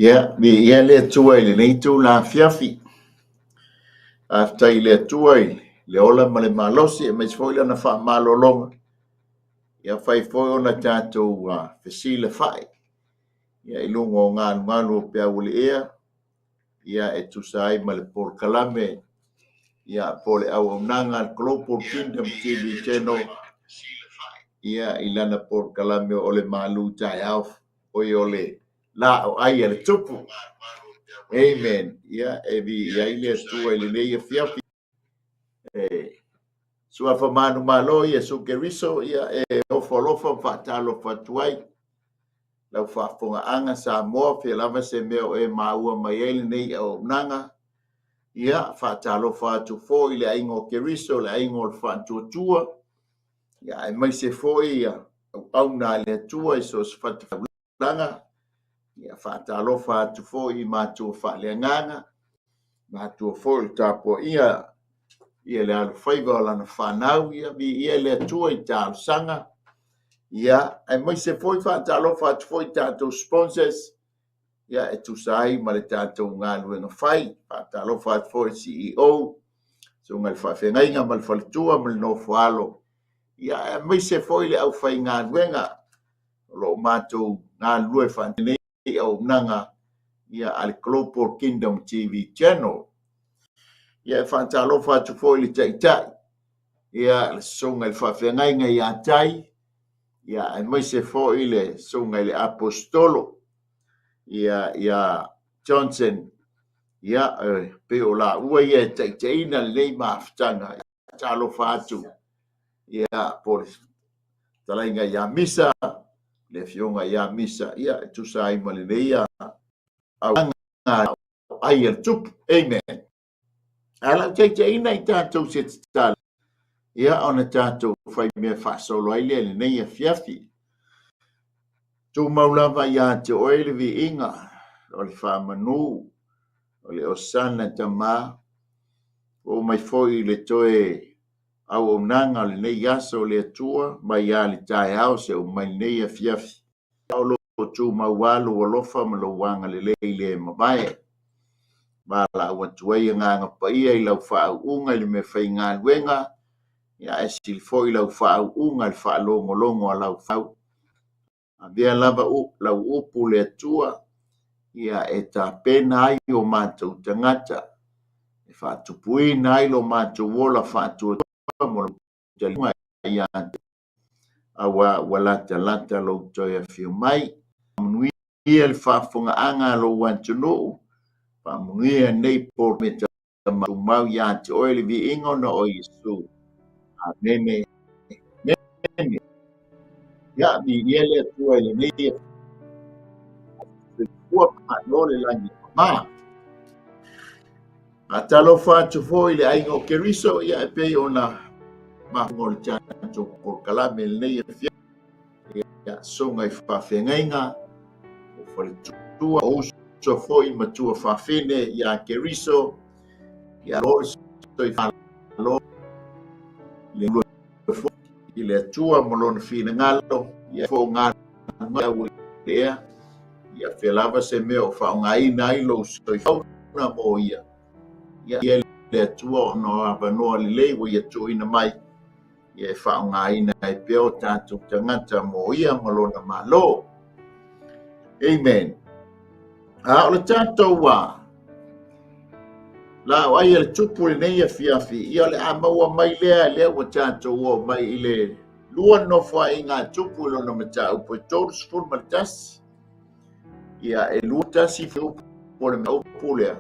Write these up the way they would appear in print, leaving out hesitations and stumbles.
Ia, viia le Atua i lenei itula afiafi. Faafetai i le Atua i le ola ma le malosi aemaise foi lana faamalologa. Ia fai foi ona tatou fesilafai ia i luga o galugalu o peau o le ea ia e tusa ai ma le polokalame ia po o le auaunaga a le Global Kingdom TV Channel ia i lana polokalame o le malu taeao oi o le laau ai a le tupu. Amen. Ia, e viia ai le Atua i lenei afiafi. E suafa manumalo Iesu Keriso, ia e ofo alofa ma faatalofa atu ai. Lau faafofogaaga Samoa, fia lava se mea o e maua mai ai lenei auaunaga. Ia, faatalofa atu foi i le aiga o Keriso, le aiga o le Faatuatua, ia, aemaise foi ia auauna a le Atua i so o se fatafaitaulaga. Ia, faatalofa atu foi i matua faaleagaga, matua foi o le tapuaia ia le alofaiva o lana fanau, ia viia le Atua i talosaga. Ia, aemaise foi faatalofa atu foi i tatou sponsors, ia e tusa ai ma le tatou galuega fai. Faatalofa atu foi i le CEO, susuga i le faafeagaiga ma le faletua ma le nofoalo, ia aemaise foi le aufaigaluega o lo o matou galulue faatasi i auaunaga ia a le Global Kingdom TV Channel. Ia e faatalofa atu foi i le Taitai, ia le susuga i le faafeagaiga ia Tai, ia aemaise foi le susuga i le Aposetolo ia ia Johnson, ia e pei o laua ia e taitaiina lenei mafutaga. Talofa atu ia po o le fetalaiga ia Misa, le afioga ia Misa, ia e tusa ai ma lenei auaunaga ai a le Tupu. Amen. Ae lau taitaiina i tatou se tatalo, ia ona tatou fai mea faasolo ai lea i lenei afiafi. Tumau lava ia te oe le viiga o le faamanu o le Osana Tama, oo mai foi i le toe auaunaga o lenei aso o le Atua mai lava i le taeao seia oo mai i lenei afiafi. O lo o tumau lava lou alofa ma lou agalelei le mavae. Valaau atu ai agaga paia i lau faauuga i le meafaigaluega, ae sili foi lau faauuga i le faalogologo a lau fanau. Avea lava lau upu le Atua ia e tapena ai o matou tagata, e faatupuina ai lo matou ola faatuatua mo lou taliuga ia te aua ua latalata lou toe afio mai. Faamanuia le faafofogaaga a lou atunuu, faamanuia nei polokalame tumau ia te oe le viiga ona o Iesu. Amene. Amene. Ia, viia le Atua i lenei soifua malo le lagi e mama. Faatalofa atu foi i le aiga o Keriso, ia e pei ona mafuga o le tatou polokalame i lenei afiafi, ia, susuga i faafeagaiga, o faletua, o uso foi ma tua fafine ia Keriso, ia lo le soifua malo le lua foi i le Atua ma lona finagalo, ia fo'ogaluga au le ea, ia fea lava se mea o faaaogaina ai lou soifua mo ia, ia ia le Atua ona o avanoa lelei ua ia tuuina mai, ia e faaaogaina ai pea o tatou tagata mo ia ma lona Malo. Amen. A o le tatou a laau ai a le tupu lenei afiafi, ia o le a maua mai lea, lea ua tatou oo mai i le lua nofoaiga a tupu i lona mataupu e 31. Ia e 21 fuaiupu o le mataupu lea.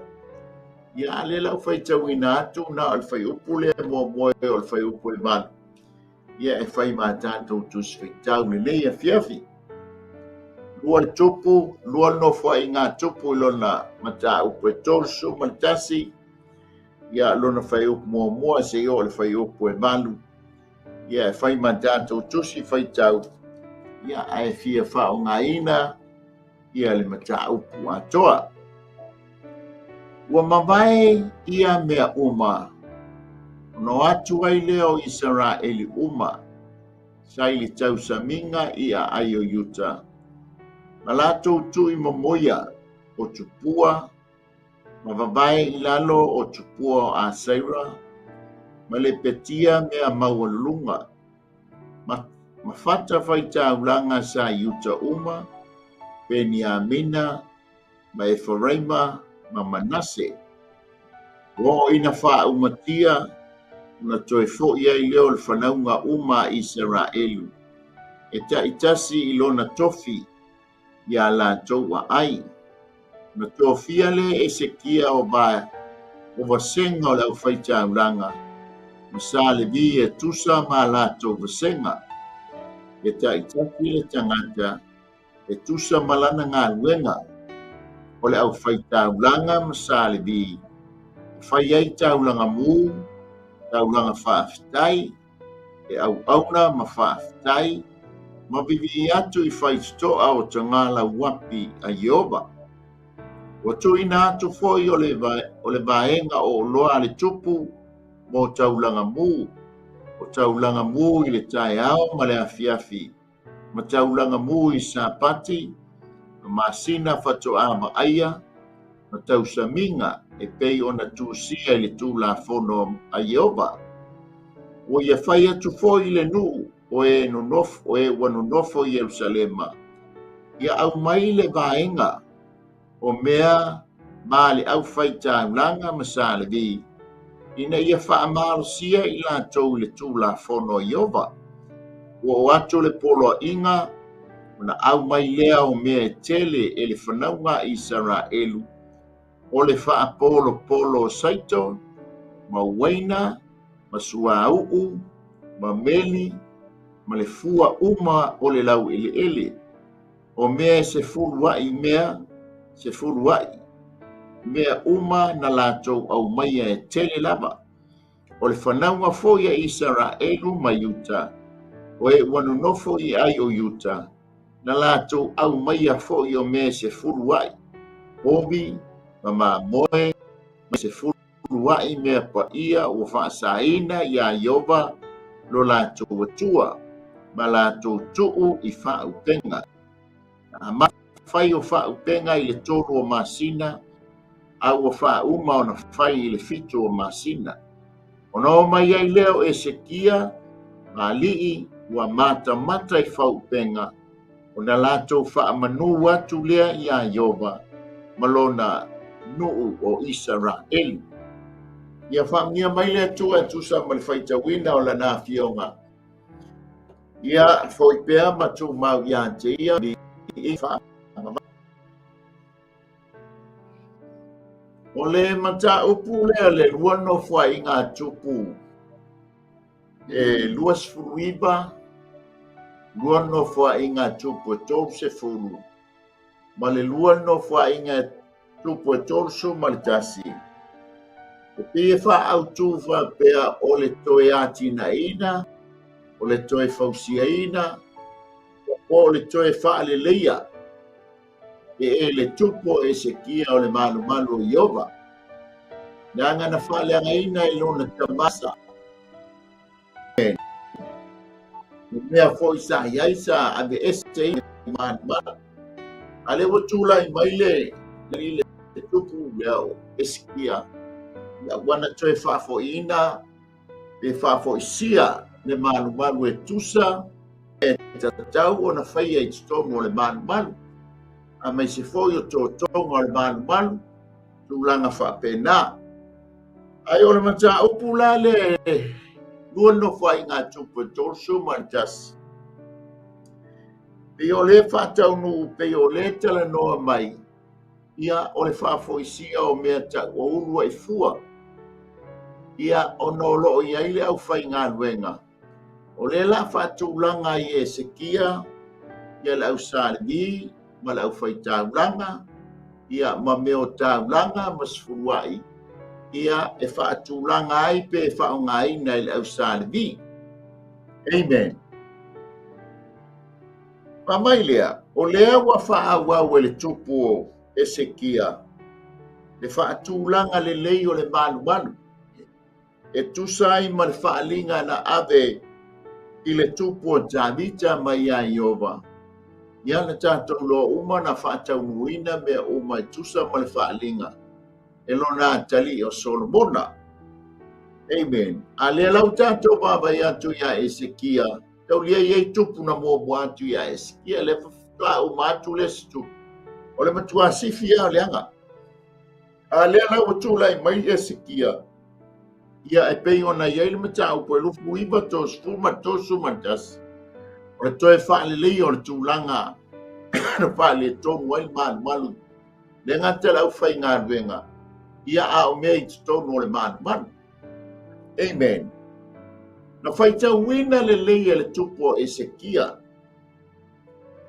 Ia a lea la ua faitauina atu na o le fuaiupu lea muamua o le fuaiupu e 8. Ia e fai ma tatou tusi faitau lenei afiafi. Lua le tupu, lua le nofoaiga a tupu i lona mataupu e 31. Ia lona fuaiupu muamua seia oo i le fuaiupu e 8. Ia e fai ma tatou tusi faitau, ia ae fia faaaogaina ia le mataupu atoa. Ua mavae ia mea uma, ona o atu ai lea o Isaraeli uma, sa i le tausamiga i aai o Iuta, ma latou tui momoia. o Tupua, ma vavae i lalo o Tupua o Aseira, ma Lepetia mea maualuluga, ma, ma fatafaitaulaga sa Iuta uma, Peniamina, ma Eferaima, ma Manase. Ua oo ina faaumatia, ona toe fo'i ai lea o le fanauga uma a Isaraelu, e ta'itasi i lona tofi iā latou aai. Ona tofia lea e Esekia o va, o vasega o le aufaitaulaga, ma sa Levi e tusa ma latou vasega, e ta'itasi le tagata e tusa ma lana galuega o le aufaitaulaga ma sa Levi, e fai ai taulaga mu, taulaga faafetai, e auauna ma faafetai, ma vivii atu i faitotoa o tagalauapi a Ieova. Ua tuuina atu foi o le, o le vaega o oloa a le tupu mo taulaga mu, o taulaga mu i le taeao ma le afiafi, ma taulaga mu i Sapati, ma masina faatoa vaaia, ma tausamiga e pei ona tusia i le Tulafono a Ieova. Ua ia fai atu foi i le nuu o e, nonofo, o e ua nonofo i Ierusalema, ia aumai le vaega o mea ma le aufaitaulaga ma sa Levi, ina ia faamalosia i latou i le Tulafono a Ieova. Ua oo atu le poloaiga, ona aumai lea o mea e tele e le fanauga a Isaraelu, o le faapolopolo o saito, ma uaina, ma suauu, ma meli, ma le fua uma o le laueleele. O mea e sefulua'i mea, sefulua'i mea uma na latou aumaia e tele lava. O le fanauga foi a Isaraelu ma Iuta, o e ua nonofo i ai o Iuta, na latou aumaia foi o mea e sefulua'i, povi ma mamoe, ma sefulua'i mea paia ua faasaina iā Ieova lo latou Atua, ma latou tuu i faaupega. Na amata fai o faaupega i le tolu o masina, a ua faauma ona fai i le fitu o masina. Ona o mai ai lea o Esekia ma alii ua matamata i faaupega, ona latou faamanū atu lea iā Ieova ma lona nuu o Isaraelu. Ia faamanuia mai le Atua e tusa ma le faitauina o lana afioga. Ia foi pea ma tumau ia te ia i O le mataupu lea le lua nofoaiga a Tupu e 29, lua nofoaiga a Tupu e 30, ma le lua nofoaiga e Tupu e 31. E pei e faaautu faapea o le toe atinaeina, o le toe fausiaina, po o le toe faaleleia e le Tupu o Esekia o le malumalu o Ieova, leaga na faaleagaina i lona tama Asa. Le mea foi sa i ai sa aveese i le malumalu. A lea ua tulai mai le le Tupu lea o Esekia, ia ua na toe faafoiina pe faafoisia le malumalu e tusa e tatau ona faia i totonu o le malumalu, aemaise foi o totoga o le malumalu, tulaga faapena. Ae o le mataupu la le lua nofoaiga a Tupu e 31, pei o le faataunuu, pei o le talanoa mai, ia o le faafoisia o mea tau o uluai fua, ia ona o lo o i ai le aufaigaluega, o lea la faatulaga ai e Esekia ia le au sa Levi ma le aufaitaulaga, ia ma mea o taulaga ma sefuluai, ia e faatulaga ai pe faaaogaina e le au sa Levi. Amen. Fai mai lea, o lea ua faaauau e le tupu o Esekia le faatulaga lelei o le malumalu, e tusa ai ma le faaaliga na ave i le tupu o Tavita mai ia Ieova. Ia na tatou loa uma na faataunuuina mea uma e tusa ma le faaaliga e lona atalii o Solomona. Amen. A lea la ua tatou vaavaai atu ia Esekia, taulia i ai tupu na muamua atu ia Esekia, lea faatoa uma atu le isi tupu. O le matua sifi lava o le aga. A lea la ua tulai mai Esekia, ia e pei ona i ai le mataupu e 29, 30 ma 31, o le toe faaleleia o le tulaga na faaletonu ai le malumalu le gata i le aufaigaluega, ia a o mea i totonu o le malumalu. Amen. Na faitauina lelei e le tupu o Esekia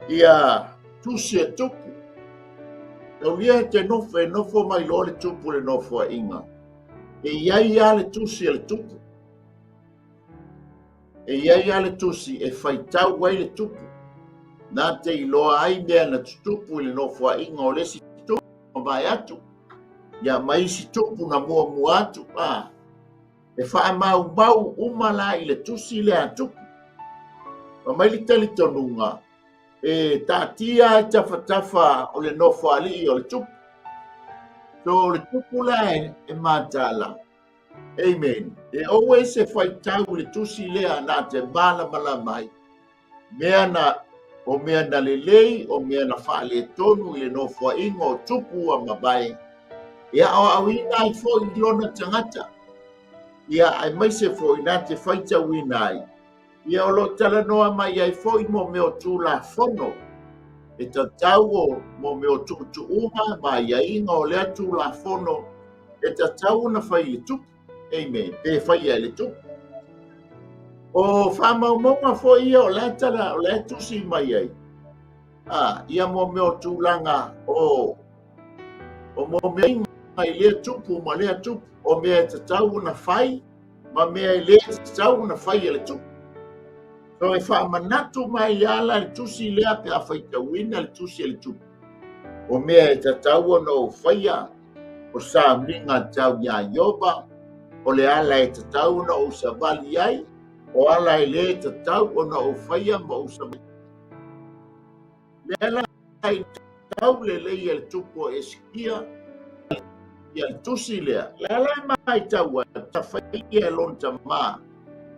ia tusi e tupu. Taulia e te nofo, e nofo mai loa le tupu i le nofoaiga. E i ai lava le tusi a le tupu. E i ai lava le tusi e faitau ai le tupu, na te iloa ai mea na tutupu i le nofoaiga o le isi tupu mavae atu, ia ma isi tupu na muamua atu, a e faamaumau uma la i le tusi lea a tupu. Fai mai le talitonuga, e taatia ai tafatafa o le nofoalii o le tupu. So o le tupu la e mataala, Amen. E always e faitau i le tusi lea na te malamalama ai. Mea na, o mea na lelei, o mea na faaletonu i le nofoaiga o tupu ua mavae, e aoaoina ai foi i lona tagata. Ia, aemaise foi na te faitauina ai Ia o lo o talanoa mai ai foi mo mea o Tulafono e tatau o mo mea o tuutuuga ma aiaiga o lea Tulafono e tatau ona fai i le tupu. Amen. Pe faia e le tupu. O faamaumauga foi ia o la tala, o la e tusi mai ai. A, ia mo mea o tulaga o o mo mea i lea tupu ma lea tupu, o mea e tatau ona fai, ma mea e le tatau ona fai e le tupu. So e faamanatu mai ala le tusi lea pe a faitauina le tusi a le tupu. O mea e tatau ona ou faia, o sauniga tau iā Ieova, o le ala e tatau ona ou savali ai, o ala e le tatau ona ou faia ma ou savali. Lea la i tau lelei e le tupu o Esekia ia le tusi lea. Lea la e matau ai, sa faia e lona tama,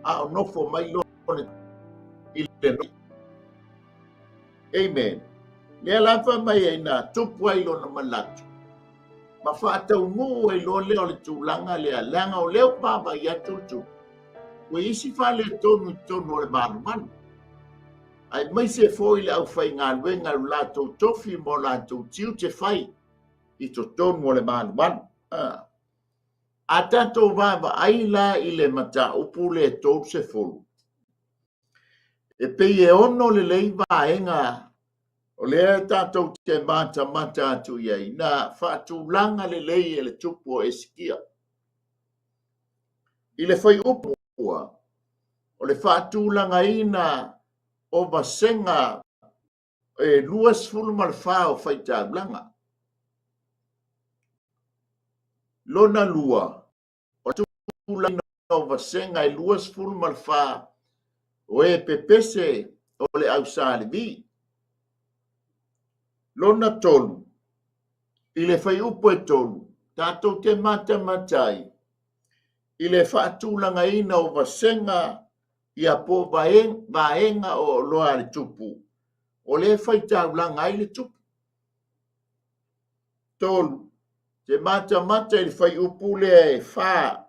a o nofo mai lona i le Amen. Lea la fai mai ai na tupu ai lona manatu ma faataunuu ai loa lea o le tulaga lea, leaga o lea ua vaavaai atu le tupu, ua isi faaletonu i totonu o le malumalu. aemaise foi le aufaigaluega i lo latou tofi ma o latou tiute fai i totonu o le malumalu. A tatou vaavaai la i le mataupu lea 30, e pei e ono lelei vaega o lea tatou te matamata atu i ai na faatulaga lelei e le tupu o Esekia. I le fuaiupu muamua, o le faatulagaina o vasega e 24 o faitaulaga. Lona lua, o le faatulagaina o vasega e 24 o e pepese o le au Sa Levi. Lona tolu, i le fuaiupu e 3, tatou te matamata ai i le faatulagaina o vasega ia po o vaega o oloa a le tupu, o lea e faitaulaga ai le tupu. 3, te matamata i le fuaiupu lea e 4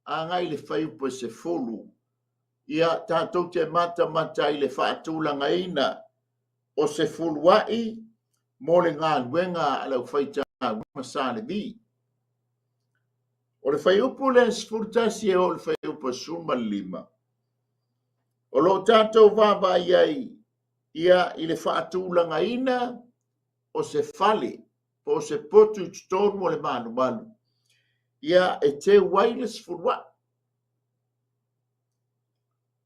agai i le fuaiupu e 10, ia tatou te matamata i le faatulagaina o se fuluai mo le galuega a le aufaitāuga ma Sa Levi. O le fuaiupu lea e 11 e oo i le fuaiupu e 15, o lo o tatou vaavaai ai ia i le faatulagaina o se fale po o se potu i totonu o le malumalu, ia e teu ai le sefuluai.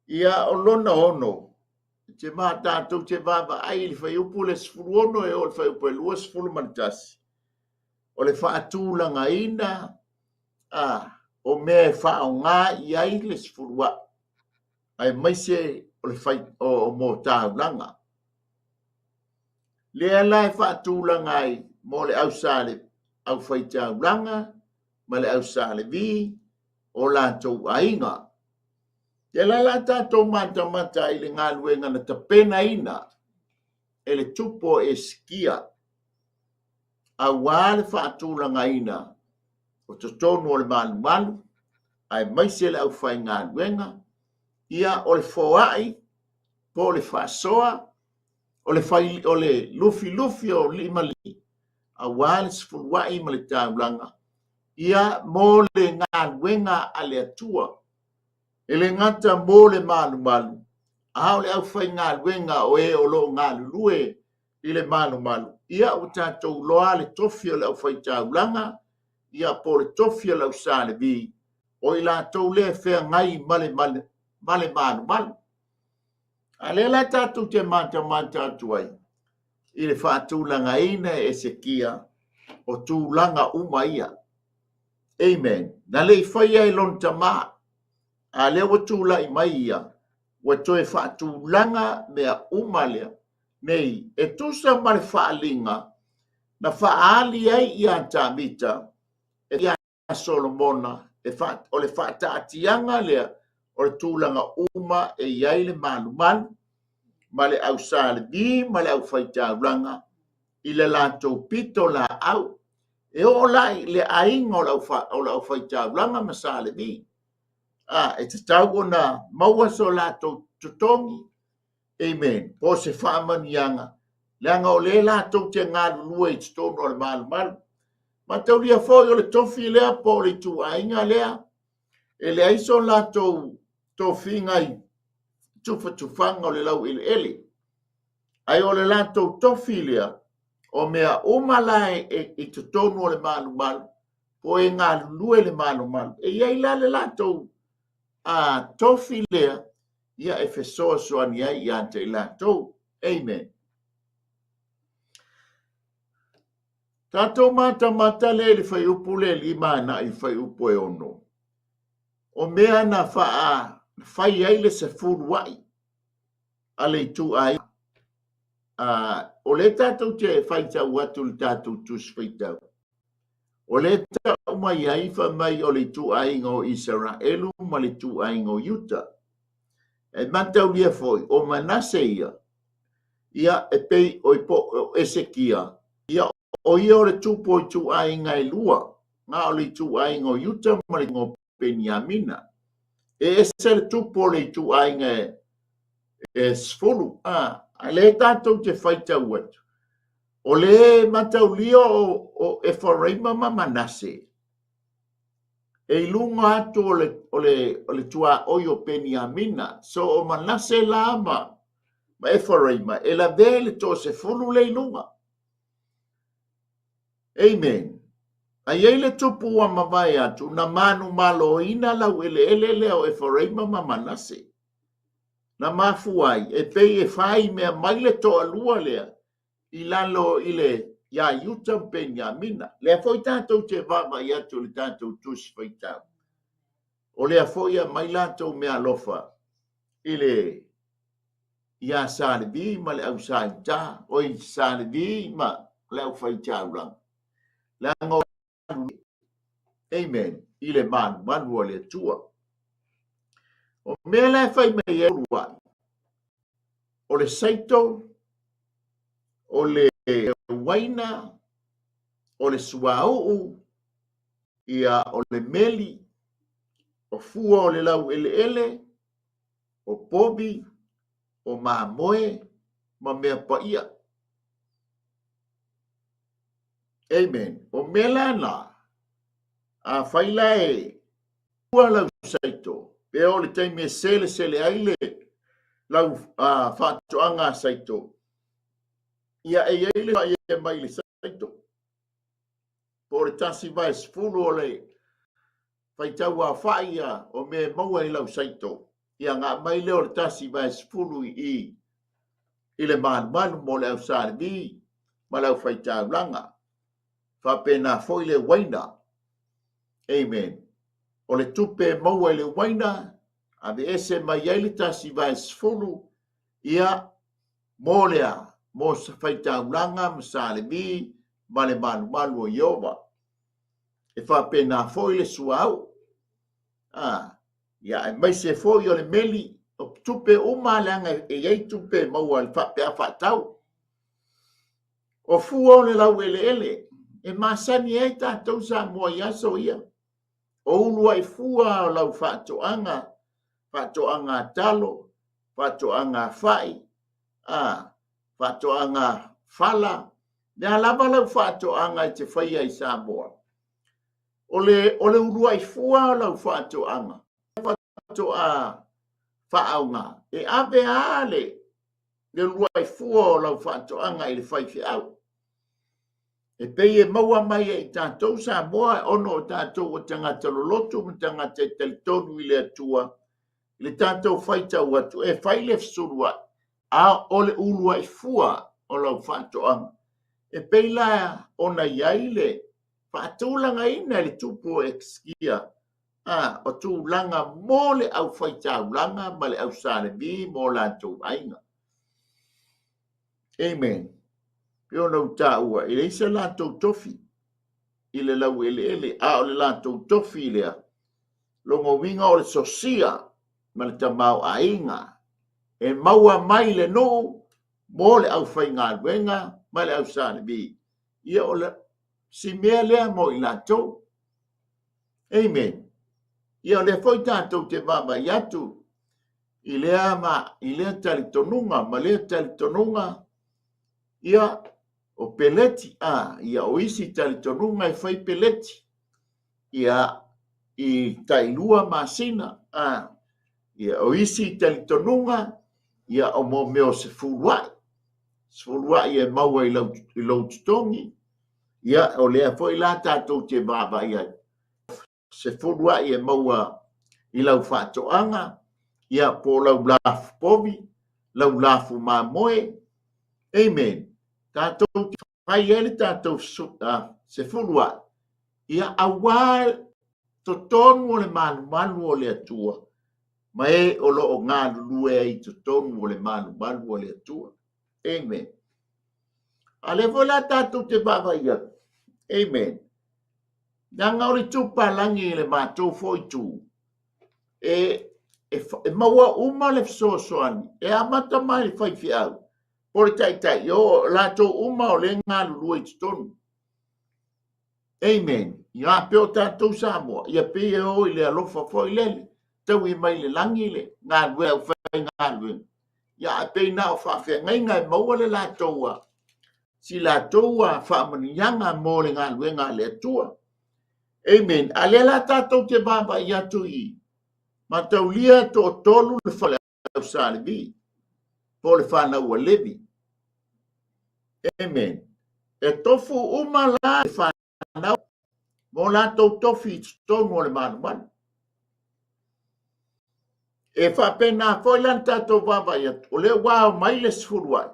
Ia o lona ono, te ma tatou te vaavaai i le fuaiupu le 16 e oo i le fuaiupu e 21, o le faatulagaina a, o mea e faaaoga i ai le sefuluai, aemaise o le fai, o, o mo taulaga. Lea la e faatulaga ai mo le au Sa le aufaitaulaga ma le au Sa Levi o latou aiga. Lea la la tatou matamata ai i le galuega na tapenaina e le tupu o Esekia aua le faatulagaina o totonu o le malumalu aemaise le aufaigaluega, ia o le foai po o le faasoa, o le, fai, o le lufilufi o limalii aua le sefuluai ma le taulaga, ia mo le galuega a le Atua. E le gata mo le malumalu, a o le aufaigaluega o e o lo o galulue i le malumalu, ia ua tatou iloa le tofi o le aufaitaulaga, ia po o le tofi o le au Sa Levi, o i latou lea e feagai ma le, ma le malumalu. A lea la tatou te matamata atu ai i le faatulagaina e Esekia o tulaga uma ia. Amen. Na le i faia e lona tama, a lea ua tulai mai ia, ua toe faatulaga mea uma lea nei e tusa ma le faaaliga na faaali ai ia Tavita e Solomona, e fa, o le faataatiaga lea o le tulaga uma e i ai le malumalu ma le au Sa Levi ma le aufaitaulaga i le latou pito laau. E oo la i le aiga o le, o le aufaitaulaga ma Sa Levi, a, e tatau ona maua so latou totogi. Amen. Po o se faamanuiaga, leaga o lea latou te galulue i totonu o le malumalu. Mataulia foi o le tofi lea po o le ituaiga lea, e leai so latou tofiga i tufatufaga o le laueleele, ae o le latou tofi lea, o mea uma la e, e, i totonu o le malumalu, po e galulue le malumalu. E i ai la le latou a, tofi lea, ia e fesoasoani ai ia te i latou. Amen. Tatou matamata lea i le fuaiupu lea e 5 agai i le fuaiupu e 6. O mea na faa fai ai le sefuluai a le ituaiga. Uh, o lea tatou te faitau atu i le tatou tusi faitau. O lea tau mai ai fai mai o le ituaiga o Isaraelu ma le ituaiga o Iuta. E mataulia foi, o Manase ia, ia e pei o, po o Esekia, ia o ia o le tupu o ituaiga e lua, na o le ituaiga o Iuta ma le o Peniamina. E ese le tupu o le ituaiga e, e 10, a, a lea tatou te faitau atu. O le mataulia o, o Efaraima ma Manase, e i luga atu o le, o le, o le tuaoi o Peniamina. So o Manase la ma, ma Efaraima, e lavea i le toasefulu le i luga. Amen. A i ai le tupu ua mavae atu, na manumaloina laueleele lea o Efaraima ma Manase. Na mafua ai, e pei e fai mea mai le toalua lea i lalo i le iā Iuta ma Peniamina. Lea foi tatou te vaavaai atu i le tatou tusi faitau. O lea foi e aumai latou meaalofa i le iā Sa Levi ma le au Sa Iuta, oi Sa Levi ma le au faitaulaga. Leaga o Amen. I le malumalu o le Atua. O mea la e fai mai ai uluai, o le saito, o le uaina, o le suauu, ia o le meli, o fua o le laueleele, o povi, o mamoe, ma mea paia. Amen. O mea la na, a fai la e ua lau saito, pe o le taimi e selesele ai le lau uh, faatoaga saito, ia e i ai le faia mai le saito. Po o le 1/10 o le faitau aofai ia o mea e maua i lau saito, ia ona aumai lea o le 1/10 i i i le malumalu mo le au Sa Levi ma le aufaitaulaga. Faapena foi le uaina. Amen. O le tupe e maua i le uaina, aveese mai ai le 1/10, ia, mo le a? mo faitaulaga ma Sa Levi ma le malumalu o Ieova. E faapena foi le suauu, a, ia aemaise foi o le meli, o tupe uma leaga e i ai tupe e maua i le faapea faatau. O fua o le laueleele e masani ai tatou Samoa i aso ia. O uluai fua o lau faatoaga, faatoaga talo, faatoaga fai, a, faatoaga fala, le a lava lau faatoaga e te faia i Samoa. O le, o le uluai fua o lau faatoaga, faatoa faaaoga, e ave lava le, le uluai fua o lau faatoaga i le faifeau. E pei e maua mai e i tatou Samoa ona o tatou o tagata lolotu ma tagata e talitonu i le Atua, i le tatou faitau atu e fai le fesulua'i, a o le uluai fua o lau faatoaga. E pei la ona i ai le faatulagaina e le tupu o Ekisikia a o tulaga mo le aufaitaulaga ma le au Sa Levi ma o latou aiga. Amen. Pei ona ou taua, e leai se latou tofi i le laueleele, a o le latou tofi lea, lona uiga o le sosia ma le tamaoaiga e maua mai le nuu mo le aufaigaluega ma le au Sa Levi. Ia o le si mea lea mo i latou. Amen. Ia o lea foi tatou te vaavaai atu i lea, ma, i lea talitonuga ma lea talitonuga, ia, o peleti, a, ia, o isi talitonuga e fai peleti, ia, i tailua masina, a, ia, o isi talitonuga, ia, o mo mea o sefuluai, sefuluai e maua i lau, i lou totogi, ia, o lea foi la tatou te vaavaai ai, sefuluai e maua i lau faatoaga, ia po o lau lafu povi, lau lafu mamoe. Amen. Tatou te fai ai le tatou sefuluai, ia aua totonu o le malumalu o le Atua, ma e o lo o galulue ai i totonu o le malumalu o le Atua. Amen. A lea foi la tatou te vaavaai atu. Amen. Leaga o le itu palagi i le matou foi itu, e, e, e maua uma le fesoasoani, e amata mai le faifeau, po le taitai, o latou uma o le galulue i totonu. Amen. Ia pei o tatou Samoa, ia pei e o i le alofa foi lele, taui mai le lagi le galuega au faigaluega. Ia ae pei na o faafeagaiga e maua le latou a si latou a faamanuiaga mo le galuega a le Atua. Amen. A lea la tatou te vaavaai atu i mataulia toatolu le fale au Sa Levi, po o le fanau a Levi. Amen. E tofu uma la le fanau mo latou tofi i totonu o le malumalu. E faapena foi la le tatou vaavaai atu, o lea ua ao mai le sefuluai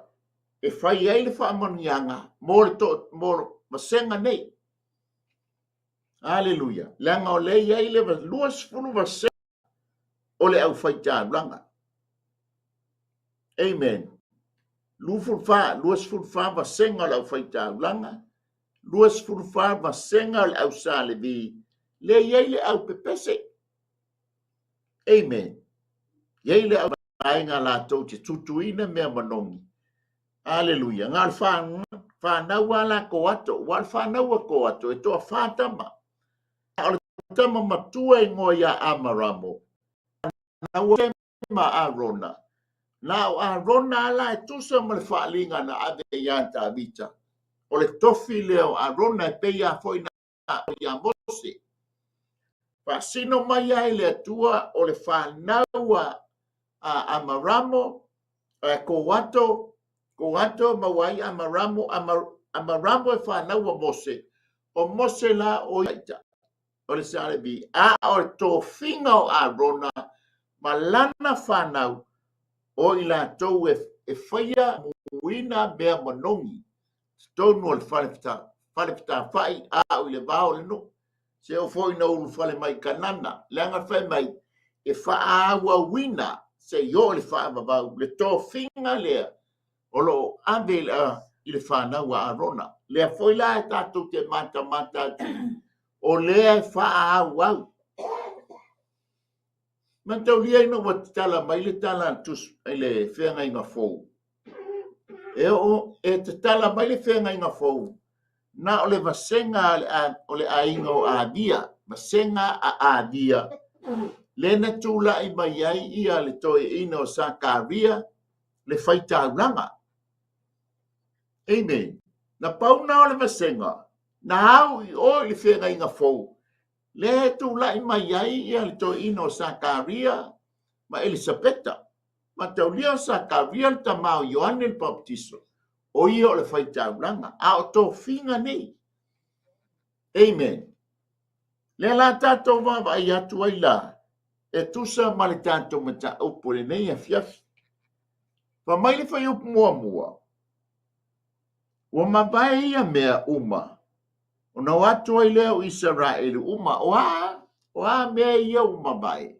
e fai ai le faamanuiaga mo le to, mo le vasega nei. Aleluia. Leaga o lea e i ai le 20 vasega o le aufaitaulaga. Amen. 24, 24 vasega o le aufaitaulaga, 24 vasega o le au Sa Levi, lea i ai le au pepese. Amen. I ai le au vaega latou te tutuina mea manogi. Aleluia. Nga o le whanau a la Koato, ua o le whanau a Koato, e toa whā tama. A o le tama matua ingoa ia Amaramo, na ma Arona. Na o Arona ala e tusa ma le faaaliga na ave iā Tavita. O le tofi lea o Arona e pei lava foi na iā Mose. Faasino mai ai le Atua o le fanau a Amaramo, a Koato, Koato maua ai Amaramo, Amaramo e fanau a Mose. O Mose la o ia o le Sa Levi, a o le tofiga o Arona ma lana fanau o i latou e, e faia muina mea manogi totonu o le fale fale a o i le va o le nuu. Se oo foi ina ulufale mai i Kanana, leaga fai mai e faaauauina seia oo i le faavavau le tofiga lea. o lo o ave i le fanau a Arona. Lea foi la e tatou te matamata atu, o lea e faaauau. Mataulia ina ua tatala mai le tala a le i le feagaiga fou. E oo e tatala mai le feagaiga fou, na o le vasega o le aiga o Avia, vasega a Avia, lea na tulai mai ai ia le toeaina o Sakaria, le faitaulaga. Amen. Na pau na o le vasega, na au i o i le feagaiga fou, lea e tulai mai ai ia le toeaina o Sakaria ma Elisapeta. Mataulia o Sakaria le tama o Ioane le Papatiso, o ia o le faitaulaga, a o tofiga nei. Amen. Lea la tatou vaavaai atu ai la, e tusa ma le tatou mataupu i lenei afiafi. Fai mai le fuaiupu muamua, ua mavae ia mea uma, ona o atu ai lea o Isaraelu uma. O a? O a mea ia ua mavae?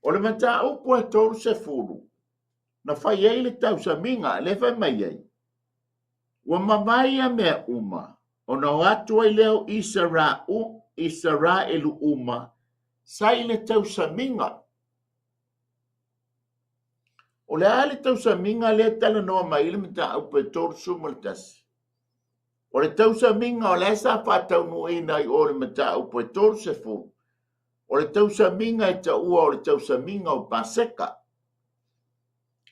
O le mataupu e 30, na fai ai le tausamiga, lea fai mai ai, Ua mavae ia mea uma, ona o atu ai lea o Isaraelu uma sa i le tausamiga. O le a le tausamiga lea e talanoa mai ai le mataupu e 31? O le tausamiga o la e sa faataunuuina i o le mataupu e 30, o le tausamiga e taua o le tausamiga o Paseka.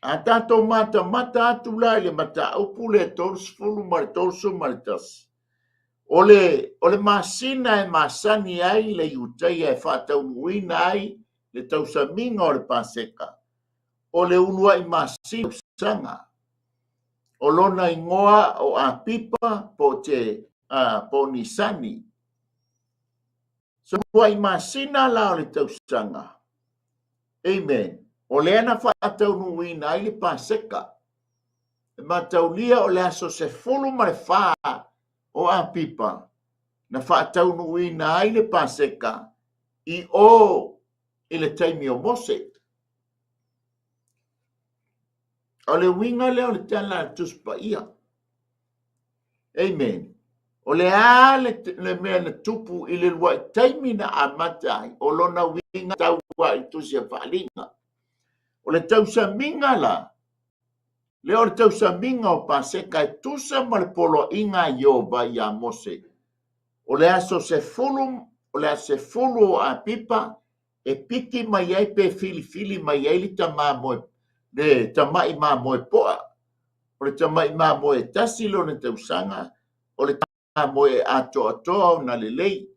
A tatou matamata atu la i le mataupu lea 30 ma le 31, o le masina e masani ai le Iutaia e faataunuuina ai le tausamiga o le Paseka, o le uluai masina tausaga. O lona igoa o Apipa po o te po o Nisani. So uluai masina la o le tausaga. Amen. O lea na faataunuuina ai le Paseka. E mataulia o le aso 14 o Apipa na faataunuuina ai le Paseka i o i le taimi o Mose. O le uiga lea o le tala a le Tusi Paia. Amen. O le a le, le mea na tupu i le luai taimi na amata ai, o lona uiga taua i tusi a faaaliga. O le tausamiga la, lea o le tausamiga o Paseka e tusa ma le poloaiga a Ieova iā Mose. O le aso sefulu, o le aso sefulu o Apipa, e piki mai ai pe filifili mai ai le tama moe, le tama'i mamoe po'a. O le tama'i mamoe e tasi lona tausaga, o le mamoe e atoatoa ona lelei.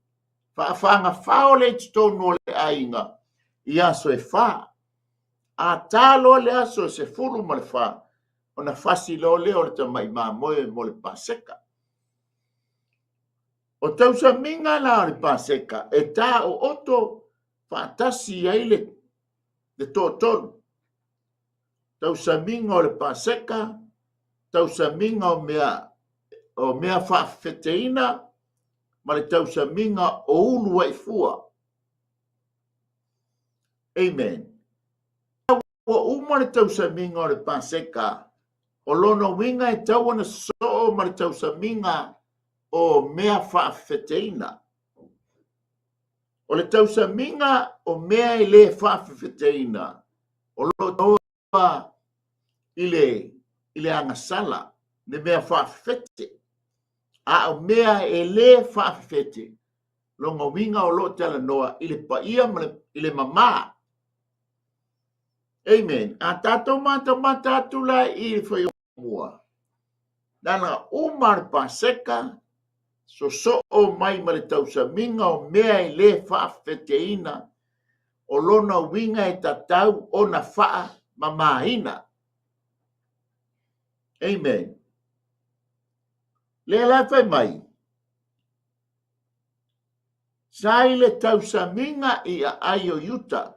Faafagafao lea i totonu o le aiga i aso e fa. A ta loa le aso e 14, ona fasi loa lea o le tama'i mamoe mo le Paseka. O tausamiga la o le Paseka e ta ooto faatasi ai le, le toatolu. Tausamiga o le Paseka, tausamiga o mea, o mea faafefeteina, ma le tausamiga o uluai fua. Amen. Ua uma le tausamiga o le Paseka, o lona uiga e tau ona sosoo ma le tausamiga o mea faafefeteina. O le tausamiga o mea e le faafefeteina, o lo o taua i le, i le agasala, le mea faafefete. A o mea e le faafefete, lona uiga o lo o talanoa i le paia ma le, i le mamā. Amen. A tatou matamata atu la i le fuaiupu muamua, lana uma le Paseka, sosoo mai ma le tausamiga o mea e le faafefeteina, o lona uiga e tatau ona faamamaina. Amen. Lea la fai mai, sa i le tausamiga i aai o Iuta,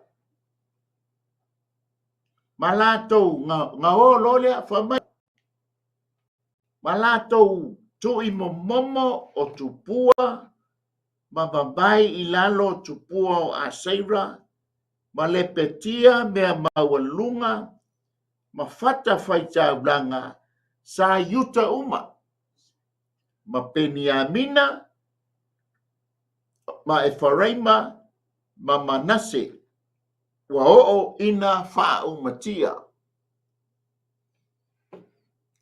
ma latou gaō loa lea, fai mai, ma latou tui momomo o tupua ma vavae i lalo o tupua o Aseira, ma lepetia mea maualuluga, ma fatafaitaulaga sa Iuta uma, ma Peniamina, ma Efaraima, ma Manase, ua oo ina faaumatia.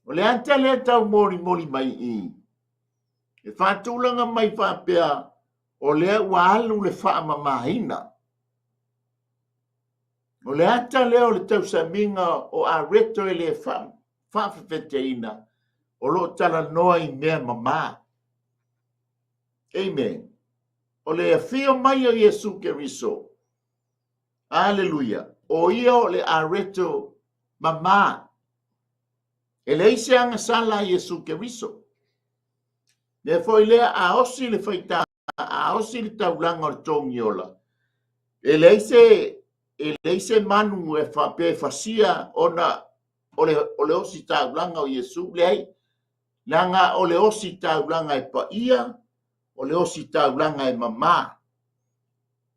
O le ata lea tau molimoli mai i i, e faatulaga mai faapea o lea ua alu le faamamaina. O le ata lea o le tausamiga o areto e le faafefeteina o lo o talanoa i mea mama. Amen. O le afio mai o Iesu Keriso. Aleluia. O ia o le areto mama. E leai se agasala a Iesu Keriso. Mea foi lea a osi le faita, a osi le taulaga o le togiola, e leai se e leai se manu e faapea e fasia ona o le, o le osi taulaga o Iesu, leai. Leaga o le osi taulaga e paia, o le osi taulaga e mama.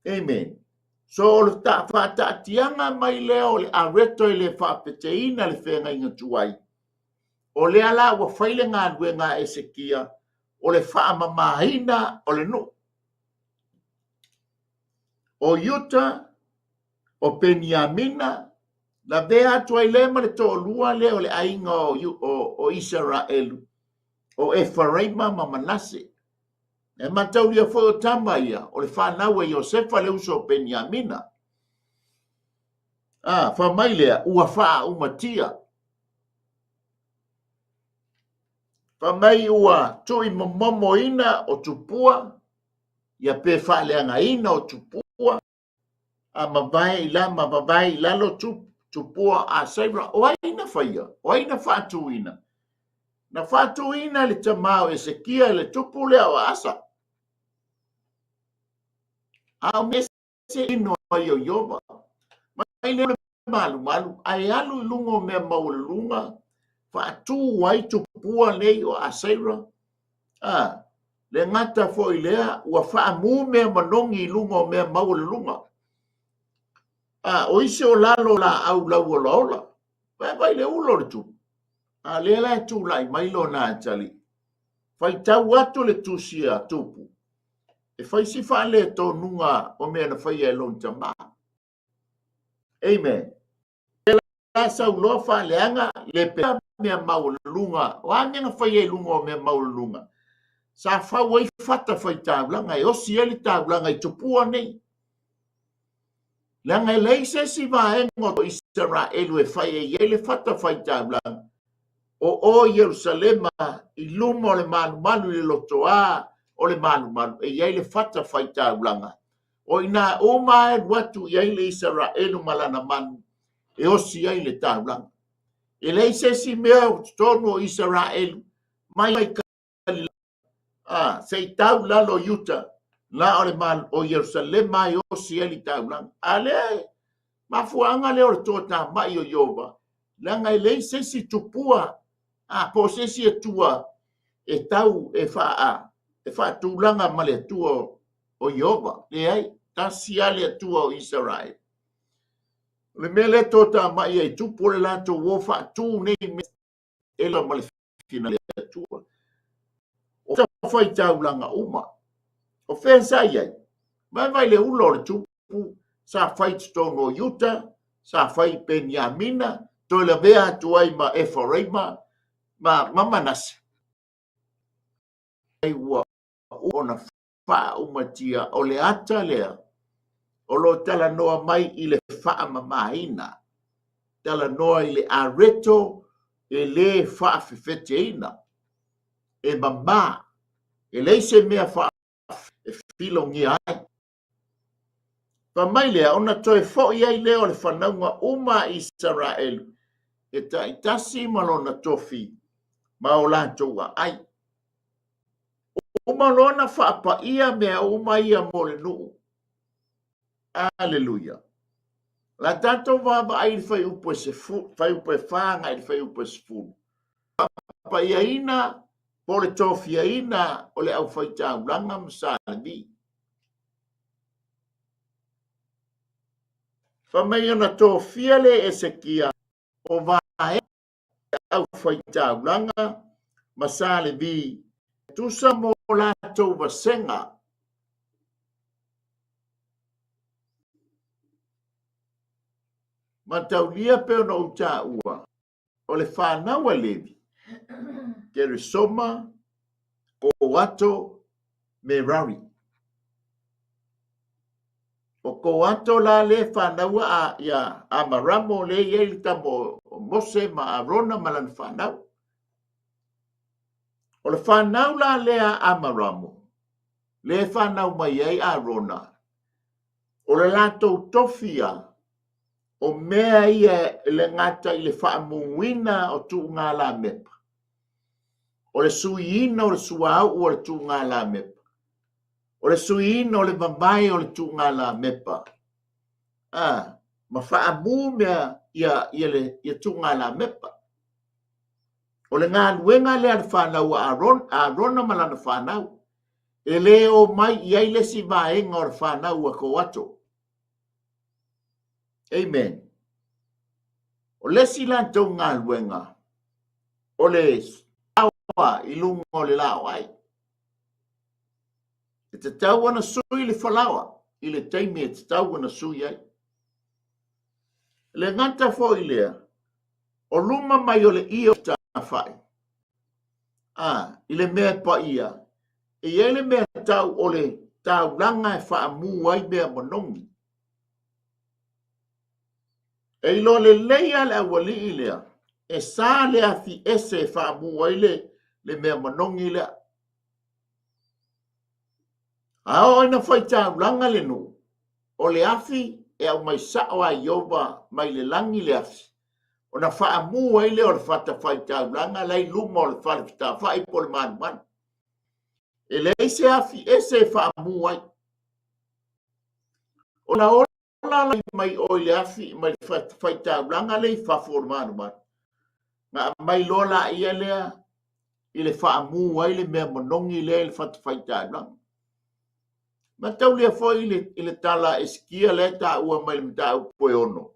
Amen. So o le ta, faataatiaga mai lea o le areto e le faapeteina le feagaiga tuai, o lea la ua fai le galuega a Esekia o le faamamaina o le nuu. O Iuta, o Peniamina, lavea atu ai lea ma le toalua lea o le aiga o, o, o Isaraelu, o Efaraima ma Manase. E mataulia foi o tama ia, o le fanau a Iosefa le uso o Peniamina. A, fai mai lea, ua faaumatia. Fai mai ua tuuimomomoina o tupua, ia pe faaleagaina o tupua, a mavae i la, ma vavae i lalo tupua a Saira. O ai na faia? O ai na faatuina? Na faatuina e le tama o Esekia le tupu lea o Asa. A o mea se ino ai o Ioba. Mai lea le malumalu, ae alu i luga o mea maualuluga, faatu ai tupua nei o Aseira. A, le gata foi lea, ua faamu mea manogi i luga o mea maualuluga. A, o isi o lalo o laau lauolaola. Vaai le ula o le tupu. A lea la e tulai mai lona atalii. Faitau atu le tusi a Tupu, e fai si faaletonuga o mea na faia e lona tama. Amen. Lea la sau loa faaleaga le pea mea maualuluga. O a mea na faia i luga o mea maualuluga? Sa fau ai fata faitaulaga e osi ai le taulaga i tupua nei. Leaga e leai se isi vaega o Isaraelu e fai ai ai le fata faitaulaga o o i Ierusalema i luma o le malumalu i le lotoā o le malumalu e i ai le fata faitaulaga. O i ina uma e alu atu i ai le Isaraelu ma lana manu e osi ai le taulaga. E leai se isi mea o totonu o Isaraelu mai a, se i tau lalo i uta, na o le mal, o Ierusalema e osi ai le taulaga. A lea e mafuaaga lea o le toatamai o Ieova, leaga e leai se isi tupua, a, po o se isi Atua e tau e faa, e faatulaga ma le Atua o Ieova. Leai, tasi lava le Atua o Isaraelu. O le mea lea e toatamai ai tupu o le latou o faatu nei mea e ma le fina le Atua. O faitaulaga uma. O fea sa i ai? Vaivai le ula o le tupu sa fai totonu o Iuta, sa fai i Peniamina, toe lavea atu ai ma Efaraima ma, ma Manase. Ai ua ona faaumatia o le ata lea o lo o talanoa mai i le faamamaina, talanoa i le areto e lē faafefeteina, e mama, e leai se mea faa e filogia ai. Fai mai lea, ona toe fo'i ai lea o le fanauga uma a Isaraelu, e taitasi ma lona tofi ma o latou aai. Uma loa ona faapaia mea uma ia mo le nuu. Aleluia. La tatou vaavaai i le fuaiupu e sefu, fuaiupu e 4 agai i le fuaiupu e 10. Faapaiaina po o le tofiaina o le aufaitaulaga ma Sa Levi. Fai mai ona tofia lea e Esekia. O vaega le Aufaitāulaga ma Sa Levi e tusa mo latou vasega. Mataulia pei ona ou taua, o le fanau a Levi, Keresoma, Koato, Merari. O Koato la lea e fanaua a, ia Amaramo lea e i ai le tama o Mose ma Arona ma lana fanau. O le fanau la lea a Amaramo, lea e fanau mai ai Arona, o le latou tofi ia, o mea ia e le gata i le faamuina o tuugalamepa, o le suiina o le suauu o le tuugalamepa, o le suiina o le vavae o le tuugalamepa, a, ma faamu mea ia, ia le ia tuugalamepa. O le galuega lea a le fanau a Arona, Arona ma lana fanau, e le o mai i ai le isi vaega o le fanau a Koato. Amen. O le isi latou galuega, o le aoa i luga o le laoai. E tatau ona sui le falaoa i le taimi e tatau ona sui ai. E le gata foi lea, o luma mai o le ie o tafai, a, i le mea e paia, e i ai le mea tau o le taulaga e faamu ai mea manogi. E iloa lelei lava le aualii lea, e sa le afi ese e faamu ai le, le mea manogi lea. A oo ina faitaulaga le nuu, o le afi e aumai sao a Ieova mai le lagi le afi, ona faamu ai lea o le fatafaitaulaga la i luma o le fale fetāfa'i po o le malumalu. E leai se afi ese e faamu ai. O la ola la mai o i le afi mai le fatafaitaulaga lea i fafo o le malumalu, na aumai loa laia lea i le faamu ai le mea manogi lea i le fatafaitaulaga. Mataulia foi i le, i le tala a Esekia lea e taua mai le mataupu e ono.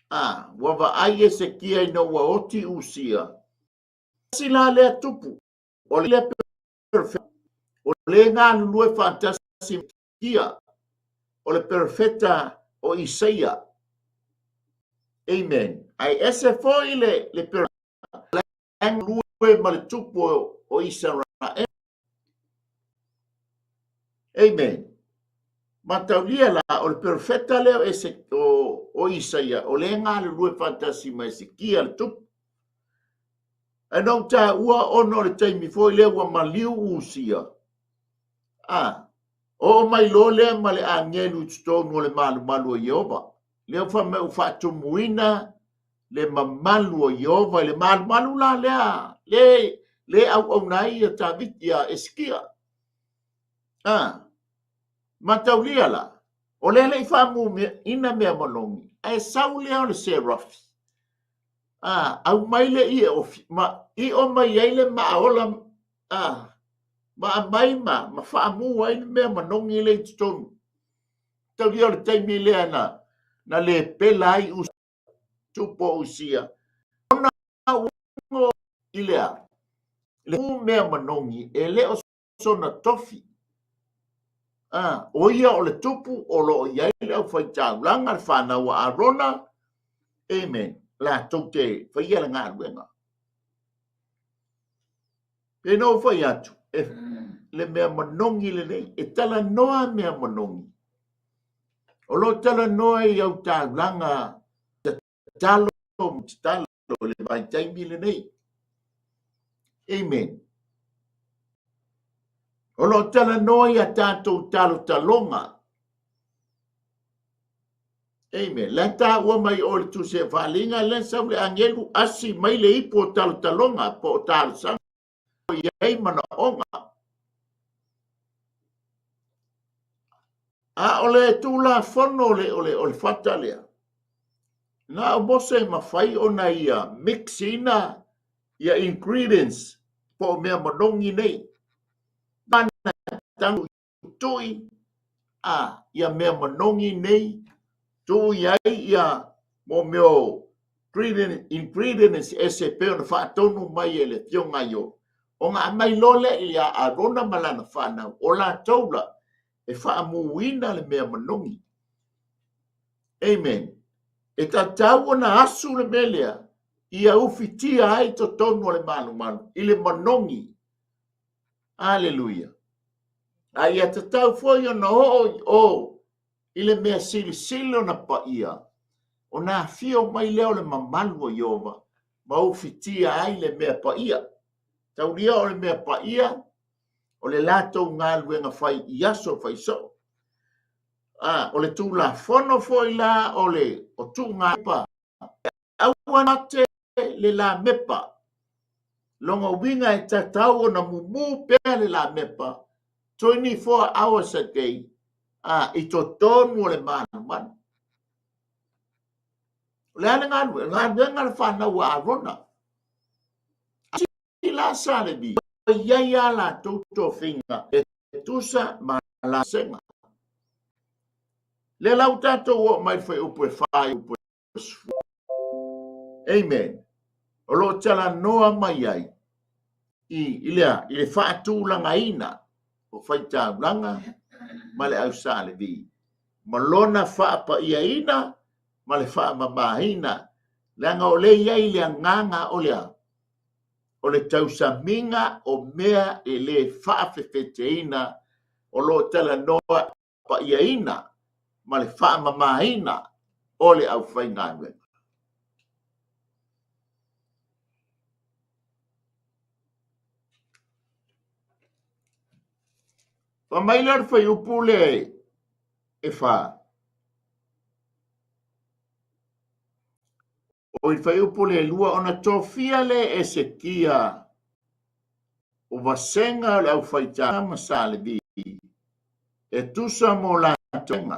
A, ua vaai Esekia ina ua oti Usia. Tasi la lea tupu, o le o le galulue faatasi Esekia, o le perofeta o Isaia. Amen. Ae ese foi le, le perofeta galulue ma le tupu o Isaraelu. Amen. Mataulia la, o le perofeta lea o, Ese, o, o Isaia, o le galulue faatasi ma Esekia le tupu. Ae na ou taua ona o le taimi foi lea ua maliu Usia. A, oo mai loa lea ma le agelu i totonu o le malumalu o Ieova. Lea ua fai mai ua faatumuina le mamalu o Ieova i le malumalu la lea, le, le auauna ai ia Taviti, ia Esekia. A, mataulia la, o lea le i faamuina mea manogi, ae sau lea o le serafi. A, aumai le ie ofi, ma io mai ai le maaola a, ma aumai ma, ma faamu ai le mea manogi lea i totonu. Taulia o le taimi lea na, na le pela ai us, tupu o Usia, ona ua i le a, le mea manogi e le o sona tofi. A, o ia o le tupu o lo o i ai le aufaitaulaga, le fanau a Arona, amen, latou te faia le galuega. Pei na ou fai atu, e, le mea manogi lenei, e talanoa mea manogi. O lo o talanoa i au taulaga tatalo ma tatalo i le vaitaimi lenei. Amen. O lo o talanoa i a tatou talotaloga. Amen. Le taua mai o le tusi e faalinga, le sau le agelu asi mai le ipu o talotaloga po o talosaga o i ai manaoga. A o le tulafono o le, o le, o le fata lea, na o Mose e mafai ona ia mix ina ia ingredients po o mea manogi nei. Mana tangu tui a ia mea manogi nei, tuu i ai ia mo mea o Ingredients ese e pei ona faatonu mai e le Afioga ia Ieova, ona aumai loa lea ia Arona ma lana fanau, o latou la e faamuina le mea manogi. Amen. E tatau ona asu le mea lea ia ufitia ai totonu o le malumalu i le manogi. Aleluia. A ia tatau foi ona oo i o i le mea silisili ona paia, ona afio mai lea o le mamalu o Ieova ma ufitia ai le mea paia. Taulia o le mea paia o le latou galuega fai i aso fai soo. A, o le tulafono foi la o le o tuuga aua mate le lamepa. Lona uiga e tatau ona mumu pea le lamepa 24 hours a day a, i totonu o le malumalu. O le a le galuega? Galuega le fanau a Arona. Isi la sa Levi, ua i ai a latou tofiga e tusa ma la sega. Lea la ua tatou oo mai le fuaiupu e 4 i upu e 10. Amen. O lo o talanoa mai ai i, i, le, i le faatulagaina o faitaulaga ma le au Sa Levi, ma lona faapaiaina ma le faamamaina, leaga o lea i ai le agaga o le a? O le tausamiga o mea e le faafefeteina o lo o talanoa paiaina ma le faamamaina o le aufaigaluega. Fai mai lea o le fuaiupu lea e 4. O i fuaiupu le 2, ona tofia lea e Esekia o vasega o le aufaitaga ma Sa Levi e tusa mo latou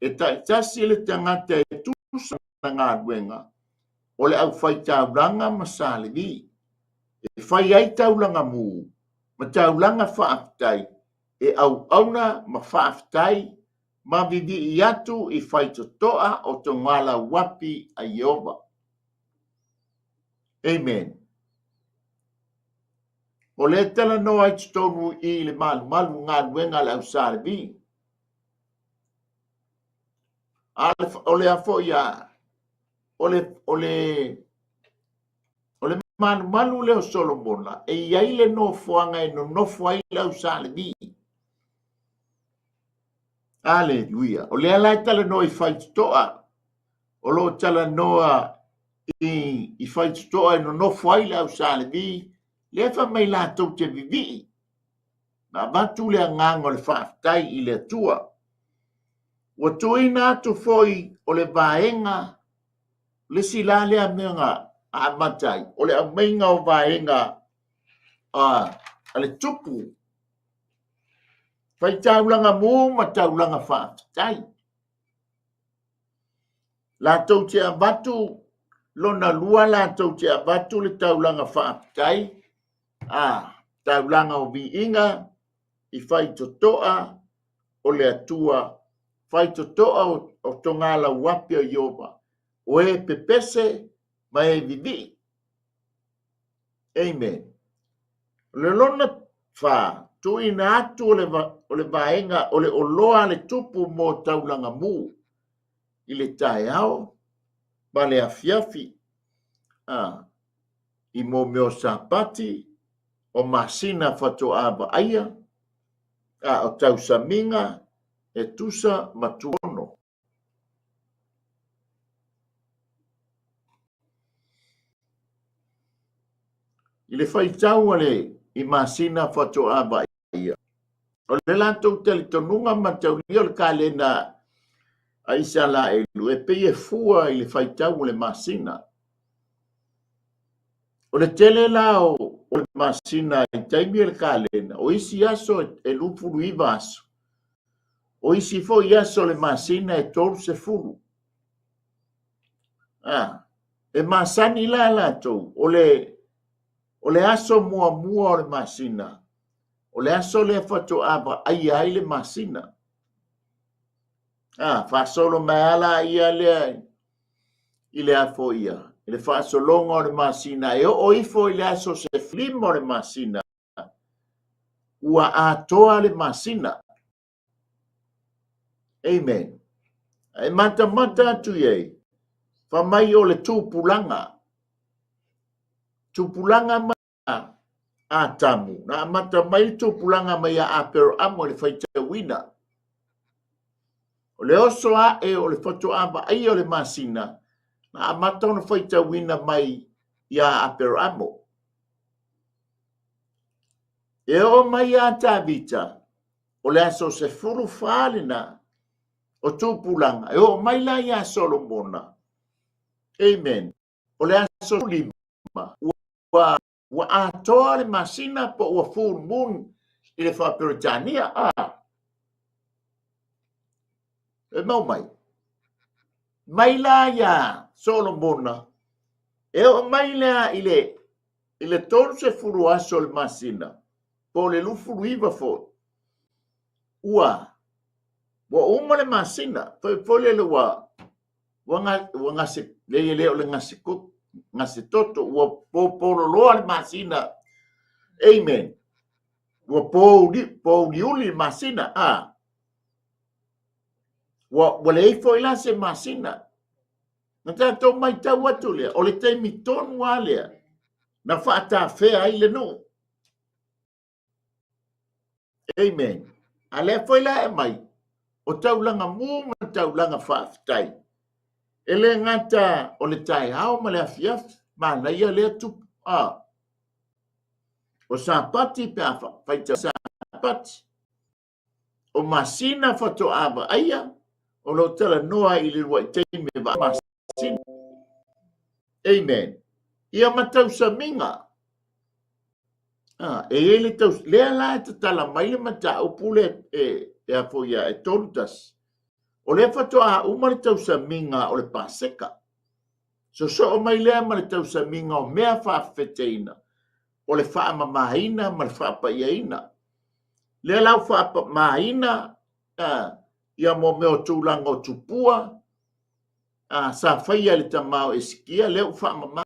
e taitasi le tagata e tusa ma galuega o le aufaitaulaga ma Sa Levi e fai ai taulaga mu ma taulaga faafetai e auauna ma faafetai ma vivii atu i faitotoa o togalauapi a Ieova. Amen. O lea e talanoa ai totonu i le malumalu galuega a le au Sa Levi. A o le a foi a o le o le o le malumalu lea o Solomona e i ai le nofoaga e nonofo ai le au Sa Levi. Aleluia. O lea la e talanoa i faitotoa o lo o talanoa i, i faitotoa e nonofo ai le au Sa Levi, lea fai mai latou te vivii ma avatu le agaga o le faafetai i le Atua. Ua tuuina atu foi o le vaega, le isi la lea mea na amata ai, o le aumaiga o vaega a, a le tupu, faitaulaga mu ma taulaga faafetai. Latou te avatu lona lua latou te avatu le taulaga faafetai, a, taulaga o viiga i faitotoa o le Atua, faitotoa o togalauapi o Ieova, o e pepese ma e vivii. Amen. O le lona fa, tuuina atu o le, o le vaega o le oloa a le tupu mo taulaga mu i le taeao ma le afiafi, a, i mō mea o Sapati, o masina faatoa vaaia, a o tausamiga e tusa ma tuono. I le faitau a le i masina faatoa vaaia, o le latou talitonuga ma taulia o le kalena a Isalaelu e pei e fua i le faitau o le masina. O le tele la o le masina i taimi o le kalena, o isi aso e 29 aso, O isi foi aso o le masina e 30. A, e masani la latou, o le, o le aso muamua o le masina, o le aso lea faatoa vaaia ai le masina. A, faasolo mai lava la ia lea i le a foi ia, i le faasologa o le masina e oo ifo i le aso 15 o le masina, ua atoa le masina. Amen. E matamata atu i ai, fa mai o le tupulaga. Tupulaga mai Atamu, na amata mai le tupulaga mai ia Aperamo i le faitauina. O le oso ae o le faatoa vaaia o le masina, na amata ona faitauina mai ia Aperamo. E oo mai ia Tavita, o le aso 14 lena o tupulaga, e oo mai la ia Solomona. Amen. O le aso 15, ua atoa le masina po ua full moon i le faa-Peretania. E mau mai. Mai la ia Solomona, e oo mai lea i le i le 30 aso o le masina, po o le 29 foi, ua uma le masina, foi foi lele ua gase, leai e le o le gase, gase toto, ua popololoa le masina. Amen. Ua pouliuli le masina. Ua leai foi la se masina. Na tatou matau atu lea, o le taimi tonu lava lea na faatafea ai le nuu. Amen. A lea foi la e mai, o taulaga mu ma taulaga faafetai. E le gata o le taeao ma le afiafi, manaia lea tupu. O Sapati pe a faitau Sapati. O masina faatoa vaaia, o lo o talanoa i le uluai taimi e vaai masina. Amen. Ia ma tausamiga. Ah, e i ai le taus... Lea la e tatala mai le mataupu le e a foi ia, e 31. O lea faatoa uma le tausamiga o le Paseka. Sosoo mai lea ma le tausamiga o mea faafefeteina, o le faamamaina ma le faapaiaina. Lea la ua faamamaina ia mo mea o tulaga o tupua sa faia e le tama o Esikia, lea ua faamama.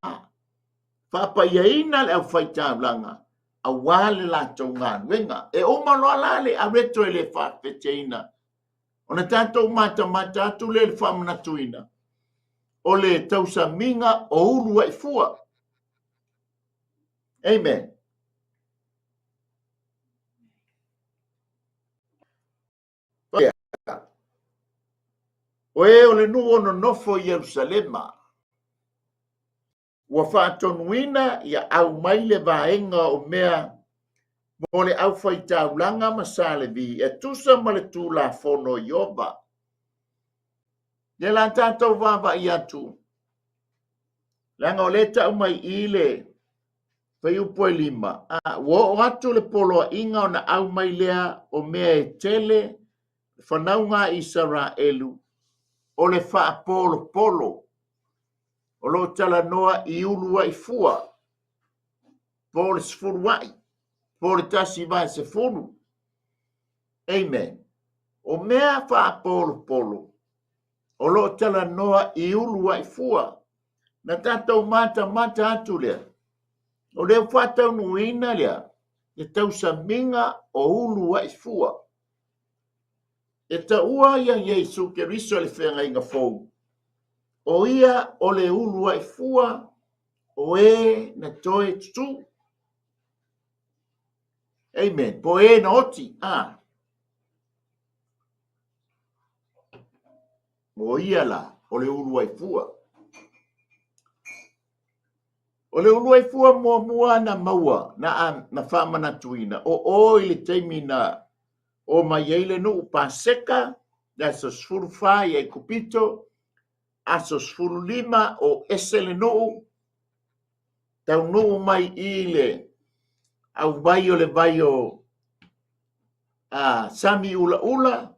Faapaiaina le aufaitaulaga aua le latou galuega. E uma loa la le areto e le faafefeteina, ona tatou matamata atu lea i le faamanatuina o le tausamiga o uluai fua. Amen. O e o le nuu o nonofo i Ierusalema, ua faatonuina ia aumai le vaega o mea mo le aufaitaulaga ma sa Levi e tusa ma le Tulafono o Ieova. Lea la tatou vaavaai atu, leaga o lea e tau mai i le fuaiupu e 5, ua oo atu le poloaiga ona aumai lea o mea e tele fanauga a Isaraelu o le faapolopolo o lo o talanoa i uluai fua po o le sefuluai po o le 1/10. Amen. O mea faapolopolo o lo o talanoa i uluai fua. Na tatou matamata atu lea, o lea ua faataunuuina lea le tausamiga o uluai fua. E taua ia Iesu Keriso i le feagaiga fou, o ia o le uluai fua o e na toe tutū. Amen. Po e na oti. O ia la, o le uluai fua. O le uluai fua muamua na maua, na faamanatuina, o o i le taimi na o mai ai le nuu Paseka, le aso 14 i Aikupito, aso 15 o ese le nuu, taunuu mai i le auvai o le vai o Sami Ulaula,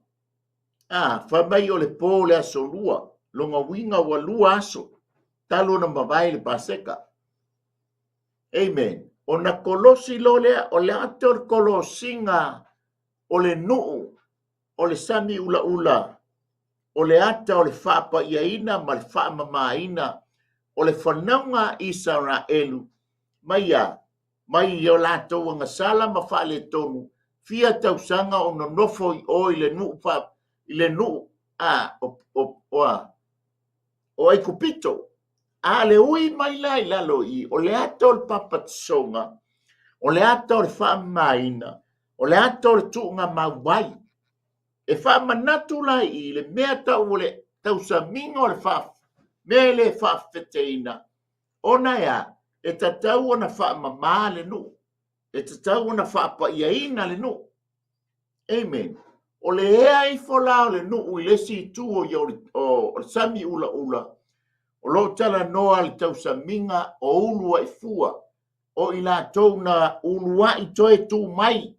fai mai o le po o le aso 2, lona uiga ua 2 aso talu ona mavae le Paseka. Amen. Ona kolosi loa lea, o le ata o le kolosiga o le nuu o le Sami Ulaula. O le ata o le faapaiaina ma le faamamaina o le fanauga a Isaraelu mai a mai i o latou agasala ma faaletonu fia tausaga o nonofo i o i le nuu fa, i le nuu a o, o, o, a, o Aikupito. A le ui mai la i lalo i, o le ata o le papatisoga, o le ata o le faamamaina, o le ata o le tuugamauai. E faamanatu la i le mea tau o le tausamiga o le faa, mea e le faafefeteina, ona e a? E tatau ona faamama le nuu. E tatau ona faapaiaina le nuu. Amen. O le ea ifo la o le nuu i le isi itu o ia o le sami ulaula, o lo o talanoa le tausamiga o uluai fua, o i latou na uluai toe tu mai.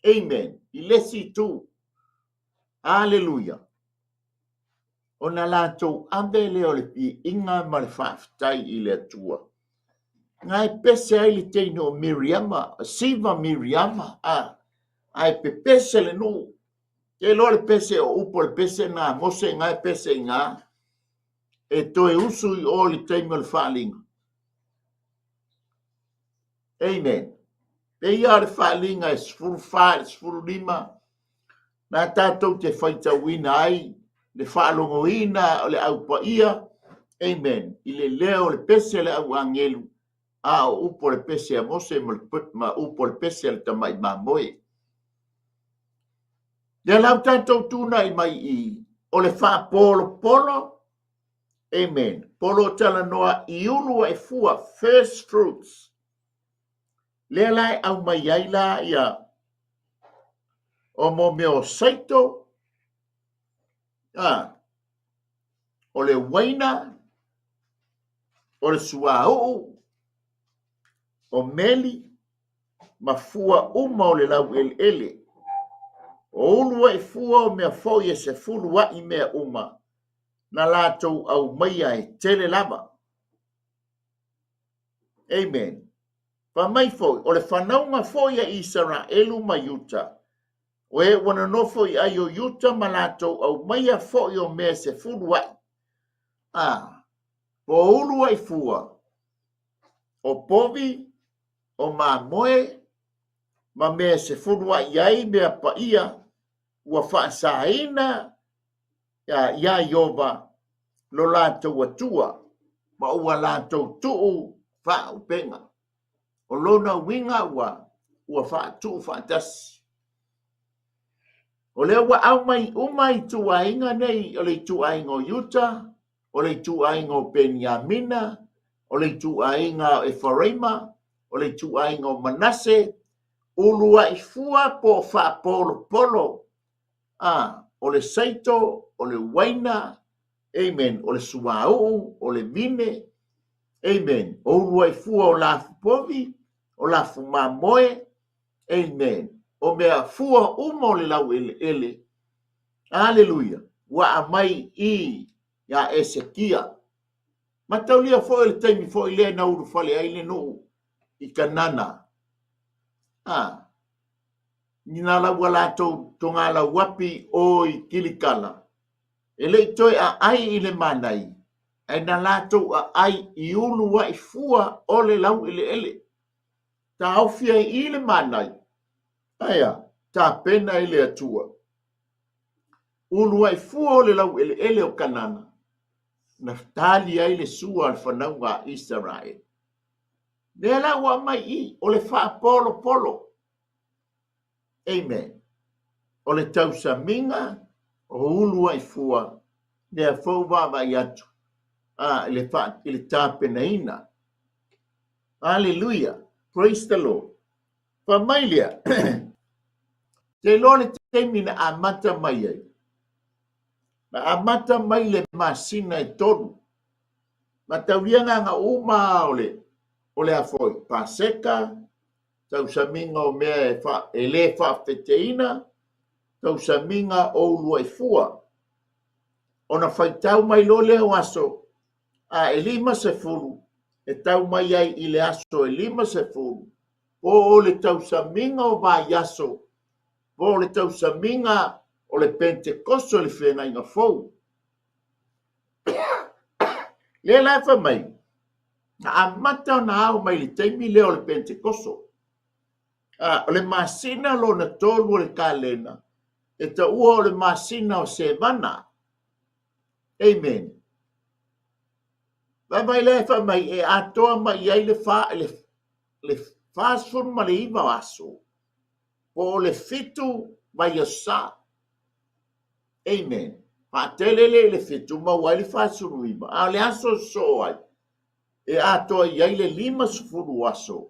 Amen. I le isi itu. Aleluia. Ona latou ave lea o le piiga ma le faafetai i le Atua. Na e pese ai le teine o Miriama, Siva Miriama, a, ae pepese le nuu. Te iloa le pese o upu o le pese na Mose na e pese i na, e toe usu i o le taimi o le faaliga. Amen. Pei o le faaliga e 14 i le 15, na tatou te faitauina ai le faalogoina o le au paia, amen, i le leo o le pese a le au agelu, a o upu o le pese a Mose ma upu o le pese a le tamai mamoe. Lea la ua tatou tuna'i mai i o le faapolopolo, amen, polo o talanoa i ulu ae fua, first fruits. Lea la e aumai ai la ia o mo mea o saito, a, o le uaina, o le suauu, o meli, ma fua uma o le laueleele. O uluai fua o mea foi e sefulu a'i mea uma na latou aumaia e tele lava. Amen. Fai mai foi, o le fanauga foi a Isaraelu ma Iuta, o e ua nonofo i ai o Iuta ma latou aumaia foi o mea sefulu a'i, a, po o uluai fua, o povi, o mamoe, ma mea sefulu a'i ai mea paia ua faasaina iā Ieova lo latou Atua, ma ua latou tuu faaupega. O lona uiga ua ua faatuu faatasi. O lea ua aumai uma ituaiga nei, o le ituaiga o Iuta, o le ituaiga o Peniamina, o le ituaiga o Efaraima, o le ituaiga o Manase, uluai fua po o faapolopolo a, o le saito, o le uaina, amen, o le suauu, o le vine, amen, o uluai fua o lafu povi, o lafu mamoe, amen, o mea fua uma o le laueleele, aleluia, ua aumai i iā Esekia. Mataulia foi o le taimi foi lea na ulufale ai le nuu i Kanana. A, Ina la ua latou togalauapi o i Kilikala, e le i toe aai i le manai, ae na latou aai i uluai fua o le laueleele. Taofi ai i le manai, ae a, tapena e le Atua. Uluai fua o le laueleele o Kanana, na tali ai le sua a le fanauga a Isaraele. Lea la ua aumai i, o le faapolopolo. Amen. O le tausamiga o uluai fua, lea foi ua vaavaai atu a, i le, fa, i le tapenaina. Hallelujah. Praise the Lord. Fa mai lea, te iloa le taimi na amata mai ai. Na amata mai le masina e tolu. Mataulia agaga uma o le, o le a foi, Paseka, tausamiga o mea e, fa, e le faafeteina, tausamiga o uluai fua. Ona faitau mai loa lea o aso a e 50, e tau mai ai i le aso e 50, po o le tausamiga o vaiaso, po o le tausamiga O le Pentekoso i le Feagaiga Fou. Lea la e fai mai, na amata ona ao mai i le taimi lea o le Pentekoso. O le masina lona tolu o le kalena, e taua o le masina o Sevana. Amen. Vaavaai lea e fai mai e atoa mai i ai le fa, le, le 49 aso, po o le fitu vaiaso. Amen. Faatele lea i le fitu, maua ai le 49, a o le aso e sosoo ai, e atoa i ai le 50 aso.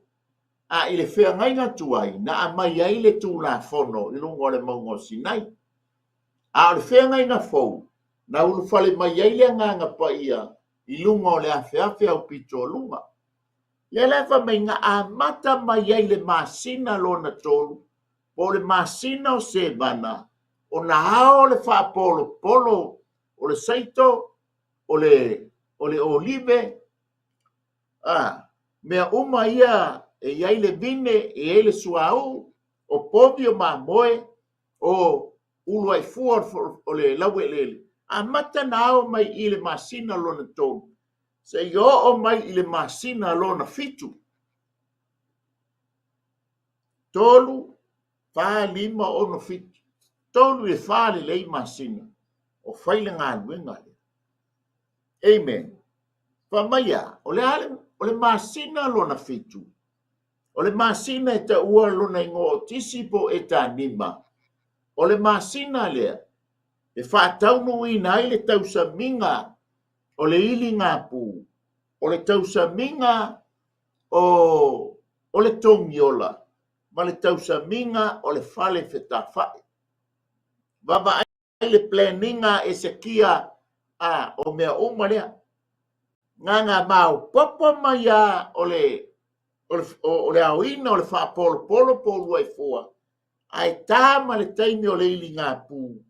A i le feagaiga tuai, na aumai ai le Tulafono i luga o le mauga o Sinai. A o le feagaiga fou, na ulufale mai ai le Agaga Paia i luga o le afeafe aupito o luga. Lea la e fai mai na amata mai ai le masina lona tolu, po o le masina o Sevana, ona ao le faapolopolo o le saito, o le, o le olive, a, mea uma ia e i ai le vine, e i ai le suauu, o povi o mamoe, o uluai fua o le laueleele, amata na ao mai i le masina lona tolu, seia oo mai i le masina lona fitu. Tolu, fa, lima, ono, fitu. Tolu i le fa lelei masina o fai le galuega lea. Amen. Fai mai a, o le a le, o le masina lona fitu, o le masina e taua lona igoa o Tisi po o Etanima, o le masina lea e faataunuuina ai le tausamiga o le iligapu, o le tausamiga o, o le togiola, ma le tausamiga o le fale fetafa'i. Vaavaai le planning a Esekia a o mea uma lea. Na na maopoopo mai a o le o le, o le aoina o le faapolopolo po o uluai fua, ae ta ma le taimi o le iligapu,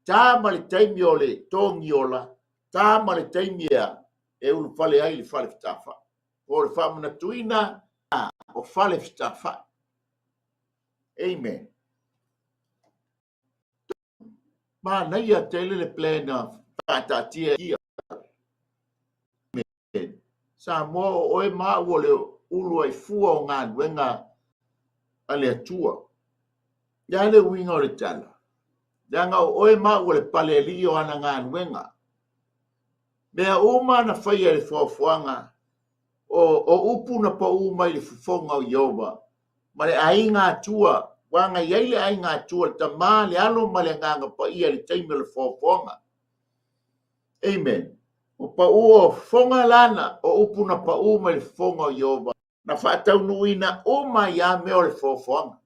ta ma le taimi o le togiola, ta ma le taimi ea e ulufale ai le fale fetafa'i. Po o le faamanatuina o fale fetafa'i. Amen. Manaia tele le plan na faataatia ia. Amen. Samoa o oe ma au o le uluai fua o galuega a le Atua. Le a le uiga o le tala? Leaga o oe ma au o le palealii o ana galuega. Mea uma na faia i le foafoaga o, o upu na pau mai i le fofoga o Ieova ma le aiga Atua, ua agai ai le aiga Atua, le Tama, le Alo ma le Agaga Paia i le taimi o le foafoaga. Amen. O pau o fofoga lana, o upu na pau mai le fofoga o Ieova, na faataunuuina uma ai lava mea o le foafoaga.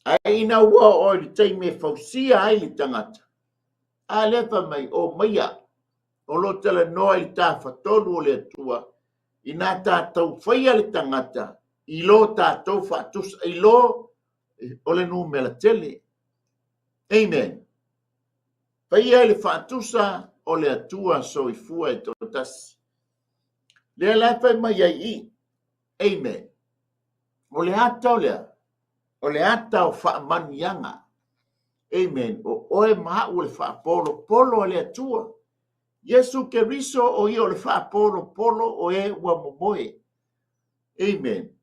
Ae ina ua oo i le taimi e fausia ai le tagata, a lea fai mai, o maia, o lo o talanoa i le Tafatolu o le Atua, ina tatou faia le tagata i lo tatou faatusa, i lo o le numera tele. Amen. Faia i le faatusa o le Atua soifua e toatasi. Lea la e fai mai ai i. Amen. O le ata o lea, o le ata o faamanuiaga. Amen. O oe ma au o le faapolopolo a le Atua. Iesu Keriso o ia o le faapolopolo o e ua momoe. Amen.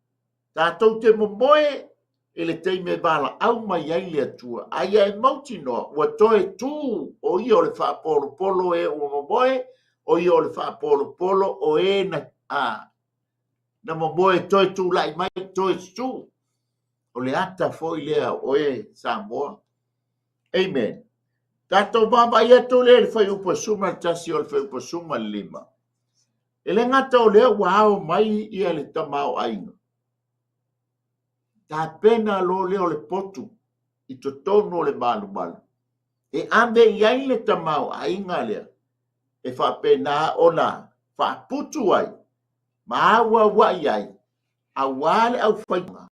Tatou te momoe i le taimi e valaau mai ai le Atua, a ia e mautinoa ua toe tū o ia o le faapolopolo o e ua momoe, o ia o le faapolopolo o e na, a, na momoe toe tulai mai, toe susū. O le ata foi lea o oe Samoa. Amen. Tatou vaavaai atu lea i le fuaiupu e 11 o le fuaiupu e 15. E le gata o lea ua ao mai ia le tamaoaiga. Tapena loa lea o le potu i totonu o le malumalu e ave i ai le tamaoaiga lea e faapena ona faaputu ai ma auauai ai aua le aufaiga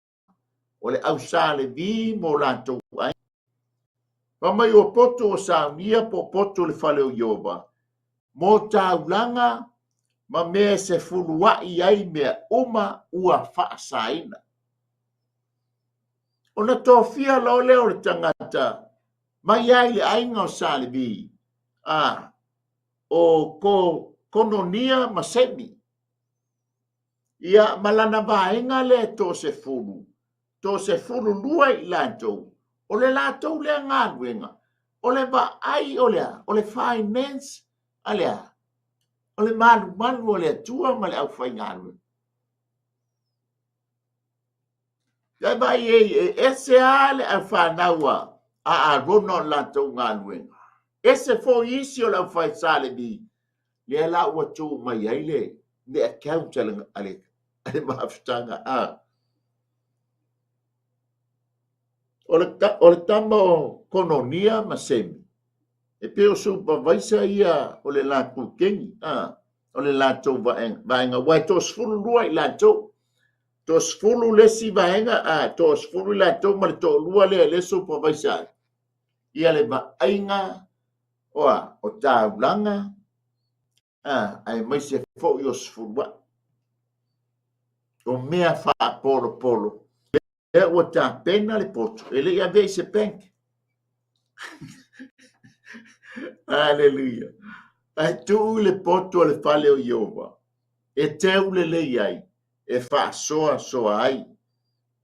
o le au Sa Levi mo latou aiga. Fai mai ua potu o saunia po o potu le fale o Ieova mo taulaga ma mea e sefulua'i ai mea uma ua faasaina. Ona tofia loa lea o le tagata Mai ai le aiga o Sa Levi, a o ko Kononia ma Semi. Ia, ma lana vaega lea e toasefulu, toasefululua i latou, o le latou lea galuega, o le vaai o le a? O le finance a le a? O le malumalu o le Atua ma le aufaigaluega. Ia vaai ei, e ese lava le aufanau a Arona o le latou galuega, ese foi isi o le aufai Sa Levi, lea la ua tu mai ai le le account a le, a le, a le mafutaga. A. O le, o le tama o Kononia ma Semi, e pei o supervisor ia o le latou keni, a, o le latou vaega, aua e toasefululua i latou. Toasefulu le isi vaega, a, toasefulu i latou ma le toalua lea le supervisor ai. Ia le vaaiga o a, o taulaga, a, aemaise foi o sefuluai. O mea faapolopolo, lea ua tapena le potu, e le i avea i se bank. Aleluia. Ae tuu i le potu o le fale o Ieova, e teu lelei ai, e faasoasoa ai.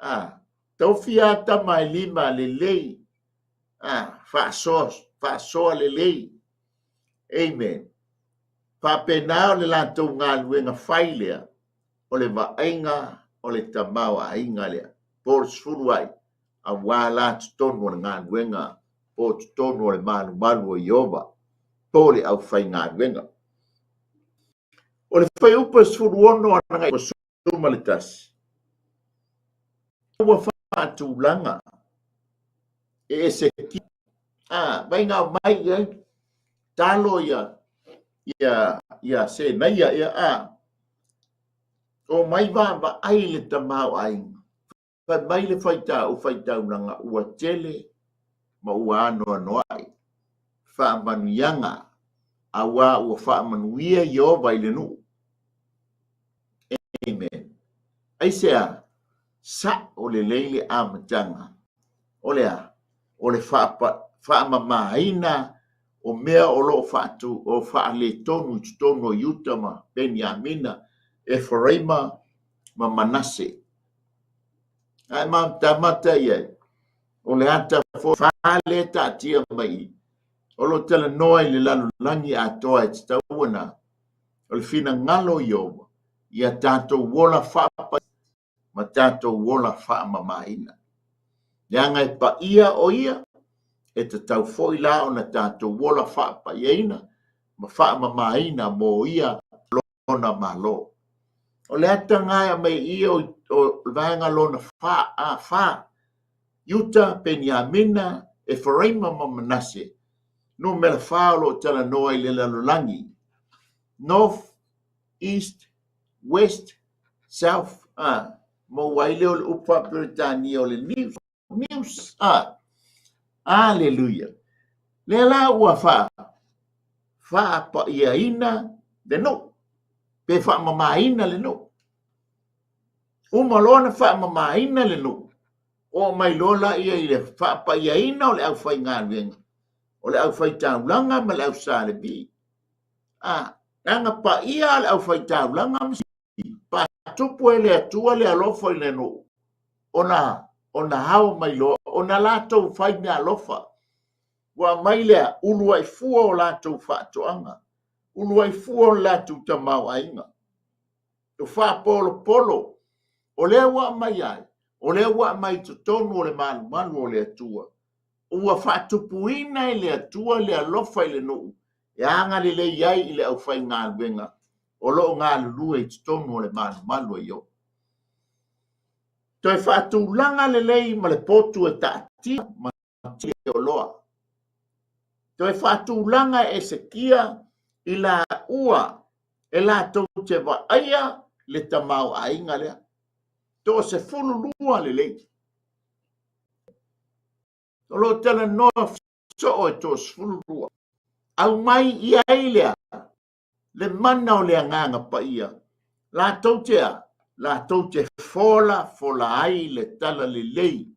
A, taofia a tama e lima lelei, a, faasoa, faasoa lelei. Amen. Faapena o le latou galuega fai lea, o le vaaiga o le tamaoaiga lea, po o le 10 ai, aua la totonu o le galuega po o totonu o le malumalu o Ieova, po o le aufaigaluega. O le fuaiupu e 16 agai 11, ua faatulaga e Esekia, a, vai gao mai i ai, talo ia, ia, ia Senaia, ia, a, o mai vaavaai le tamaoaiga, Fai mai le faitaulaga ua tele ma ua anoanoai faamanuiaga, auā ua faamanuia Ieova i le nuu. Amen. Aisea? Sa'o lelei le amataga o le a? O le faamamaina o mea o lo o faatu, o faaletonu i totonu o Iuta ma Peniamina, Eferaima ma Manase. Ae matamata i ai, o le ata foi fale e taatia mai i, o lo o talanoa i le lalolagi atoa e tatau ona o le finagalo o Ieova, ia tatou ola faapaia ma tatou ola faamamaina. Leaga e paia o ia, e tatau foi la ona tatou ola faapaiaina ma faamamaina mo ia lona Malo. O le ataga e aumai i i o le vaega lona fa, a, fa, Iuta, Peniamina, Eferaima ma Manase, numera fa o lo o talanoa i le lalolagi, North, East, West, South, a, maua ai lea o le upu faa-Peretania o le News. News. Ah. Aleluia. Lea la ua fa faapaiaina le nuu, pe faamamaina le nuu. Uma loa na faamamaina le nuu, oo mai loa laia i le faapaiaina o le aufaigaluega, o le aufaitaulaga ma le ausalevi. Ah, leaga paia le aufaitaulaga ma Faatupu e le Atua le alofa i le nuu, ona, ona ao mai loa, ona latou fai meaalofa. Ua aumai lea, uluai fua o latou faatoaga, uluai fua o le latou tamaoaiga. O faapolopolo, o lea ua aumai ai, o lea ua aumai i totonu o le malumalu o le Atua. Ua faatupuina e le Atua le alofa i le nuu e agalelei ai i le aufaigaluega o lo o galulue i totonu o le malumalu o Ioe. Toe faatulaga lelei ma le potu e taatia ma tele oloa. Toe faatulaga e Esekia i laua e latou te vaaia le tamaoaiga lea. Toasefululua lelei. O lo o talanoa soo e toasefululua. Aumai i ai lea le mana o le Agaga Paia, latou te a? Latou te folafola ai le talalelei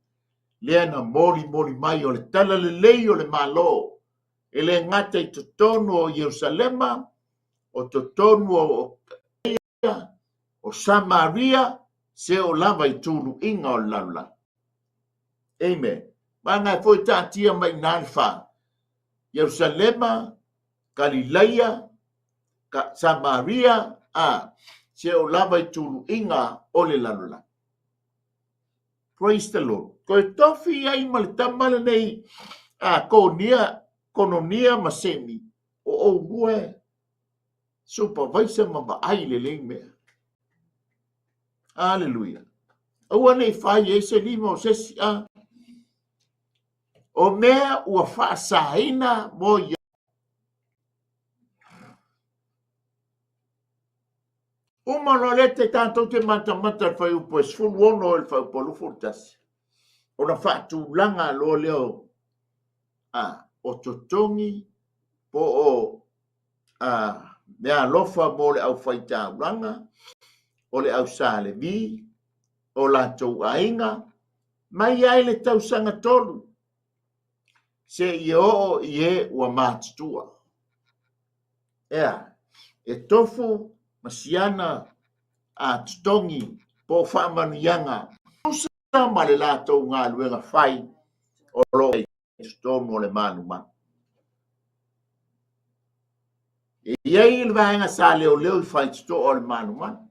Lea na molimoli mai o le talalelei o le Malo, e le gata i totonu o Ierusalema, o totonu o Iutea, o Samaria, seoo lava i tuluiga o le lalolagi. Amen. Vaega e foi taatia mai i ina le fa. Ierusalema, Kalilaia, Samaria, a, seoo lava i tuluiga o le lalolagi. Praise the Lord. Toe tofi ai ma le tama lenei a Konia, Kononia ma Semi, o oulua e supervisor ma vaai lelei mea. Aleluia. Aua ne i fai ai se lima o se isi a. O mea ua faasaina mo ia. Uma loa lea te tatou te matamata i le fuaiupu e 16 i le fuaiupu 21. Ona faatulaga loa lea o, a, o totogi po o a, meaalofa mo le aufaitaulaga, o le au Sa Levi, o latou aiga, mai ai le tausaga tolu, seia oo i e ua matutua. Ea, e tofu ma siana a totogi po o faamanuiaga tusa ma le latou galuega fai o lo o i totonu o le malumalu. E i ai le vaega sa leoleo i faitotoa o le malumalu.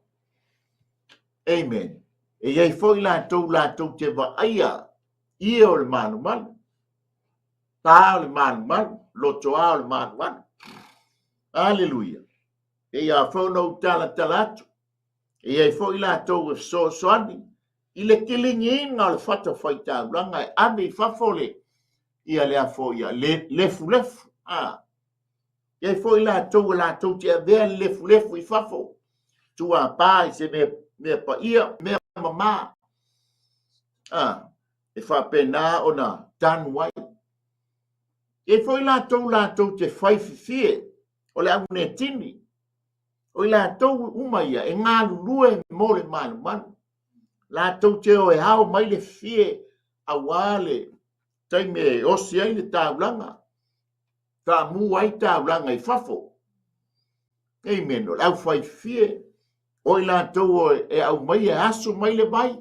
Amen. E i ai foi latou latou te vaaia ie o le malumalu, pa o le malumalu, lotoa o le malumalu. Aleluia. E ia foi ona ou talatala atu, e i ai foi latou e fesoasoani i le kiligiina o le fatafaitaulaga e ave i fafo le ia le afo ia le lefulefu a e i ai foi latou e latou te avea le lefulefu i fafo tuapā i se mea, mea paia mea mamā a e faapena ona tanu ai. E i ai foi latou latou te fai fifie o le aunetini O i latou uma ia e galulue mo le malumalu, latou te o e ao mai le fie auā le taimi e osi ai le taulaga, faamu ai taulaga i fafo. Amen. O le aufai fie, o i latou e aumaia e asu mai le vai,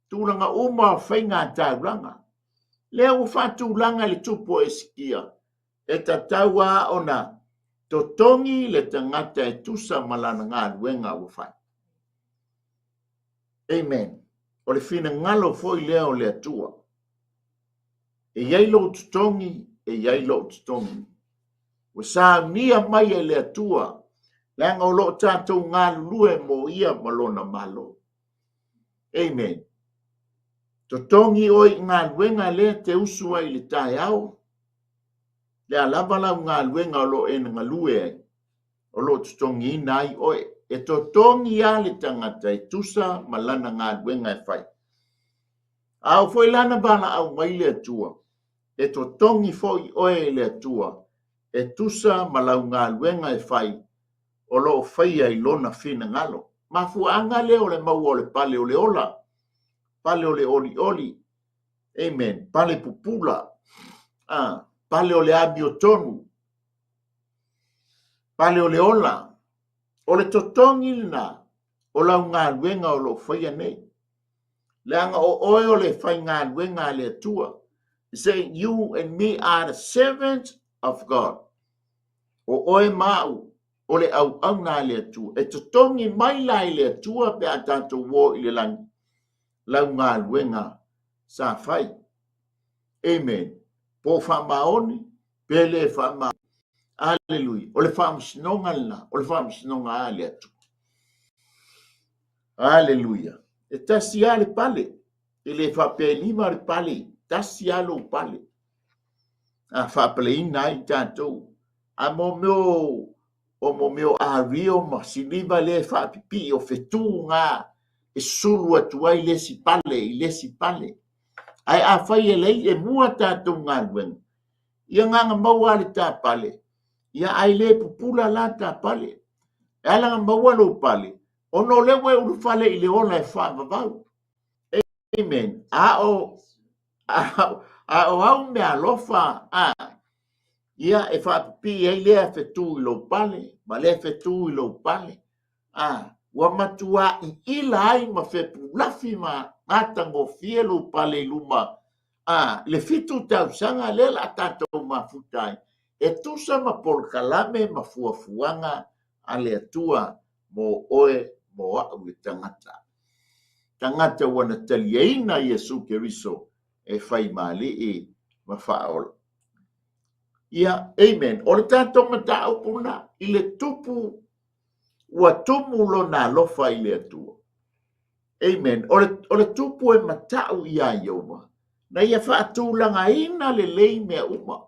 tulaga uma o faiga taulaga. Lea ua faatulaga e le tupu o Esikia, E tatau lava ona totogi le tagata e tusa ma lana galuega ua fai. Amen. O le finagalo foi lea o le Atua. E i ai lou totogi, e i ai lou totogi. Ua saunia mai e le Atua, leaga o lo o tatou galulue mo ia ma lona Malo. Amen. Totogi oe i galuega lea te usu ai i le taeao, le a lava lau galuega o lo o e galue ai, o lo o totogiina ai oe. E totogi lava le tagata e tusa ma lana galuega e fai. A oo foi la na valaau mai le Atua, e totogi foi oe e le Atua e tusa ma lau galuega e fai o lo o faia i Lona finagalo. Mafuaaga lea o le maua o le pale o le ola, pale o le olioli, amen, pale pupula, ah, pale o le amiotonu, pale o le ola. O le totogi lena o lau galuega o lo o faia nei. Leaga o oe o le faigaluega a le Atua. He say, you and me are the servants of God. O oe ma au, o le auauna a le Atua. E totogi mai la e le Atua pe a tatou o i le lagi lau galuega sa fai. Amen. Po faamaoni, pe le faamaoni. Aleluia. O le faamasinoga lena, o le faamasinoga a le Atua. Aleluia. E tasi lava le pale. E le faapea e lima le pale, tasi lava lou pale. A faapaleina ai tatou. A mo mea o mo mea o ario ma siliva lea e faapipii o fetu na e sulu atu ai le isi pale i le isi pale. Ae afai e leai e mua tatou galuega, ia na ona maua lava le ta pale, ia ae le pupula la ta pale. E ala ona maua lou pale, ona o lea ua e ulufale i le ola e faavavau. Amen. A o A o au meaalofa, a, ia e faapipii ai lea fetu i lou pale ma lea fetu i lou pale, a, ua matuā iila ai ma fepulafi ma matagofie lou pale i luma, a, i le 7 tausaga lea o le a tatou mafuta ai, e tusa ma polokalame ma fuafuaga a le Atua mo oe mo a'u le tagata. Tagata ua na taliaina Iesu Keriso e fai ma Alii ma Faaola. Ia, amen. O le tatou mataupu lena, i le tupu ua tumu lona alofa i le Atua. Amen. O le, o le tupu e mata'u iā Ieova, na ia faatulagaina lelei mea uma.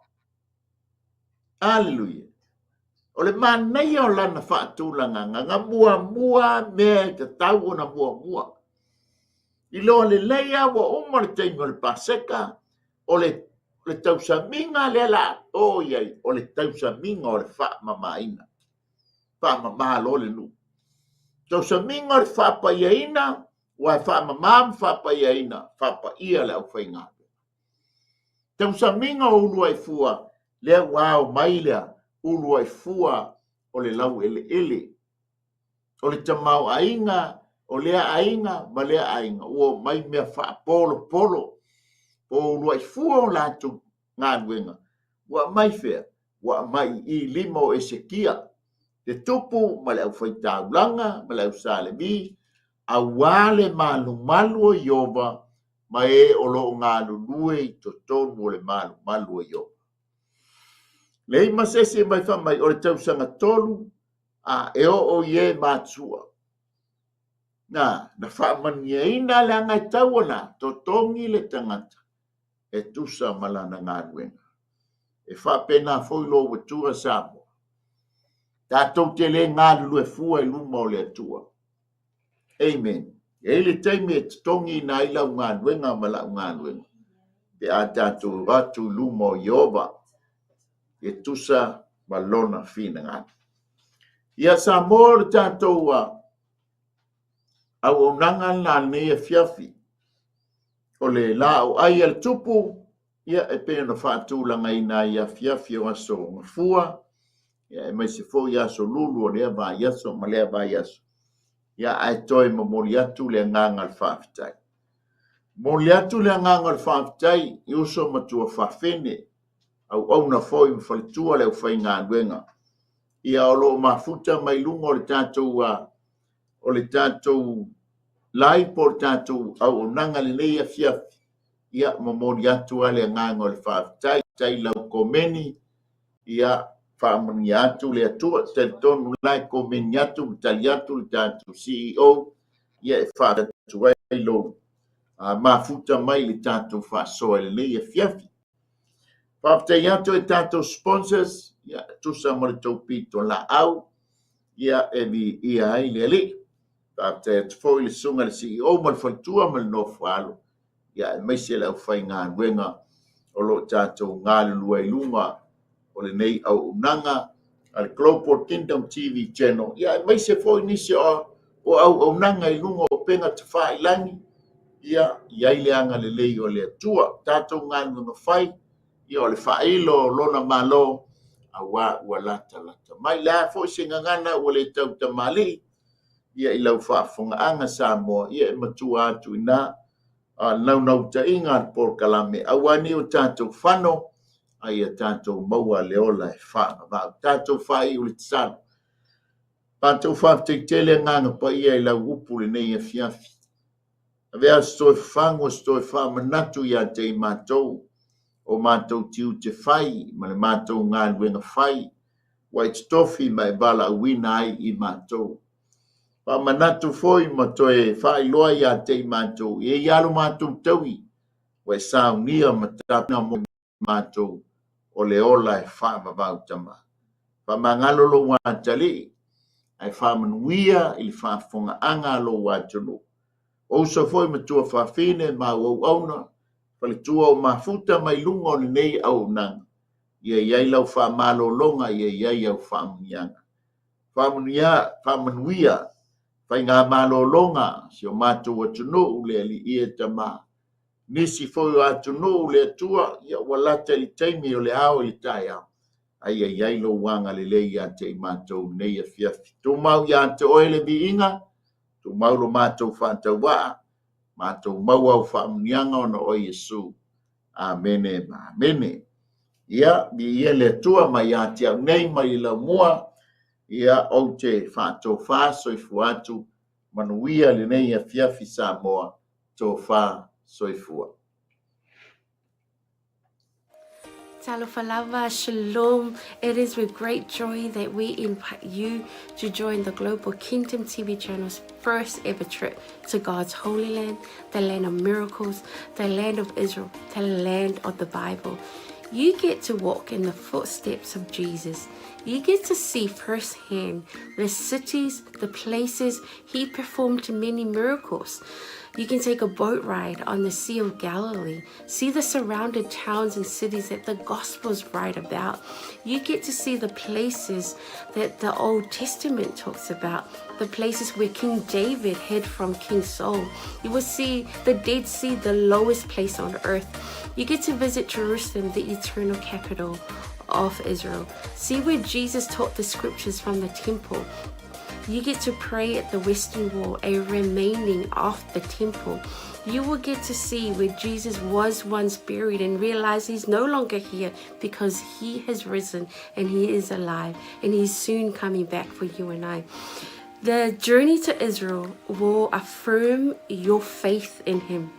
Aleluia. O le manaia o lana faatulagaga, na muamua mea e tatau ona muamua. Iloa lelei lava ua uma le taimi o le Paseka, o le, le tausamiga lea la o i ai, o le tausamiga o le faamamaina. Faamama loa le nuu. Tausamiga o le faapaiaina, ua e faamama ma faapaiaina, faapaia le aufaigaluega. Tausamiga o uluai fua, lea ua ao mai lea uluai fua o le laueleele. O le tamaoaiga o lea aiga ma lea aiga, ua omai mea faapolopolo po o uluai fua o latou galuega. Ua aumai fea? Ua aumai i i lima o Esekia, le tupu ma le aufaitaulaga ma le au Sa Levi, aua le malumalu o Ieova ma e o lo o galulue i totonu o le malumalu o Ieova. Leai ma se isi e mai fai mai, o le tausaga tolu, a e oo i e matua. Na, na faamanuiaina leaga e tau ona totogi le tagata e tusa ma lana galuega. E faapena foi lou Atua Samoa. Tatou te le galulue fua i luma o le Atua. Amen. E i ai le taimi e totogiina ai lau galuega ma la'u galuega pe a tatou o atu i luma o Ieova e tusa ma Lona finagalo. Ia Samoa o le tatou auaunaga lena lenei afiafi. O le laauai a le tupu, ia e pei ona faatulagaina ai i afiafi o aso Gafua, ia aemaise foi aso Lulu o lea vaiaso ma lea vaiaso. Ia ae toe momoli atu le agaga o le faafetai. Momoli atu le agaga o le faafetai i uso ma tuafafine, auauna foi ma faletua le aufaigaluega. Ia o lo o mafuta mai luga o le tatou o le tatou live po o le tatou auaunaga lenei afiafi. Ia momoli atu lava le agaga o le faafetai, faafetai lau komeni, ia faamanuia atu le Atua. Talitonu la e komeni atu ma tali atu le tatou CEO, ia e faafetai atu ai lou mafuta mai i le tatou faasoa i lenei afiafi. Faafetai atu i tatou sponsors, ia tusa ma le tou pitolaau, ia e viia ai le Alii. Faafetai atu foi i le susuga i le CEO ma le faletua ma le nofo alo, ia aemaise le aufaigaluega o lo o tatou galulue ai i luga o lenei auaunaga a le Global Kingdom TV Channel, ia aemaise foi nisi o auaunaga i luga o upega tafailagi, ia i ai le agalelei o le Atua. Tatou galuega fai, ia o le faailo o lona Malo, aua ua latalata mai. Le a foi se gagana ua le tautamalii, ia i lau faafofogaaga Samoa, ia e matua atu i ina a le naunautaiga a le polokalame, aua ne i o tatou fano, a ia tatou maua le ola e faavavau. Tatou faaiu le tatalo. Matou faafetai tele Agaga Paia i lau upu lenei afiafi. Avea se toe fafagu, se toe faamanatu ia te i matou, o matou tiute fai ma le matou galuega fai, ua e totofi ma e valaauina ai i matou. Faamanatu foi ma toe faailoa ia te i matou, e i ai lava lo matou taui, ua e saunia ma tapena mo matou o le ola e faavavau tama. Faamagalo lou atalii, ae faamanuia i le faafofogaaga a lou atunuu. O uso foi ma tuafafine ma au auauna, faletua o mafuta mai luga o lenei auaunaga, ia i ai lau faamalologa, ia i ai au faamanuiaga. Faamanuia, faamanuia faigamalologa si o matou atunuu le Alii e Tama. nisi foi o atunuu le Atua, ia ua lata i le taimi o le ao i le taeao, a ia i ai lou agalelei ia te i matou i lenei afiafi. Tumau ia te oe le viiga, tumau lo matou faatauvaa, matou maua au faamanuiaga ona o Iesu. Amene ma amene. Ia, viia le Atua mai ia te au nei mai le laumua, ia ou te faatofa soifua atu, manuia lenei afiafi Samoa, tofa soifua. Talofa lava, shalom. It is with great joy that we invite you to join the Global Kingdom TV channel's first ever trip to God's Holy Land, the land of miracles, the land of Israel, the land of the Bible. You get to walk in the footsteps of Jesus. You get to see firsthand the cities, the places he performed many miracles. You can take a boat ride on the Sea of Galilee, see the surrounded towns and cities that the Gospels write about. You get to see the places that the Old Testament talks about, the places where King David hid from King Saul. You will see the Dead Sea, the lowest place on earth. You get to visit Jerusalem, the eternal capital of Israel. See where Jesus taught the scriptures from the temple. You get to pray at the Western Wall, a remaining of the temple. You will get to see where Jesus was once buried and realize he's no longer here because he has risen and he is alive and he's soon coming back for you and I. The journey to Israel will affirm your faith in him.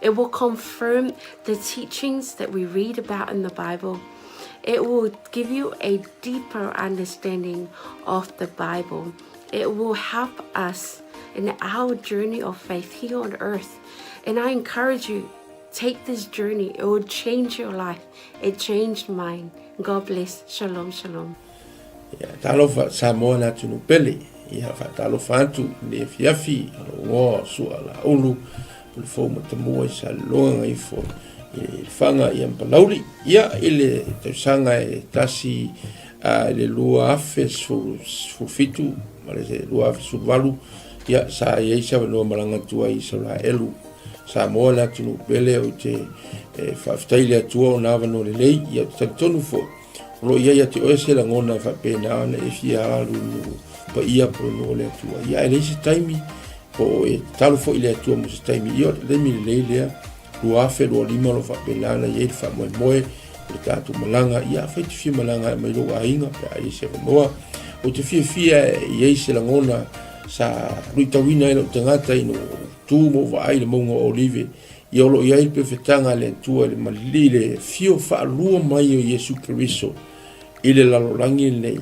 It will confirm the teachings that we read about in the Bible. It will give you a deeper understanding of the Bible. It will help us in our journey of faith here on earth. And I encourage you, take this journey. It will change your life. It changed mine. God bless. Shalom, shalom. Ia, talofa Samoa le atunuu pele. Ia, faatalofa atu i le afiafi o lou igoa o Sua Laulu, Pulefou Matamua i Saleloga Gaifo i Lefaga ia ma Palauli. Ia, i le tausaga e tasi i le 2017 ma le 2018, ia, sa i ai se avanoa malaga atu ai i Isaraelu. Samoa le atunuu pele ou te faafetai i le Atua ona avanoa lelei, ia ou te talitonu foi, O lo o i ai ia te oe se lagona e faapena ona e fia alu i nuu paia po o nuu o le Atua. Ia, ae leai se taimi, po o e tatalo foi i le Atua mo se taimi. Ia, o le taimi lelei lea, 2025 o lo o faapena ona i ai le faamoemoe o le tatou malaga. Ia, afai e te fia malaga mai lou aiga pe a i ai se avanoa. Ou te fiafia e i ai se lagona sa luitauina ai lou tagata ina ua ou tu ma ou vaai i le mauga o Olive Ia o lo o i ai le pefetaga a le Atua i le malili i le afio faalua mai o Iesu Keriso i le lalolagi lenei,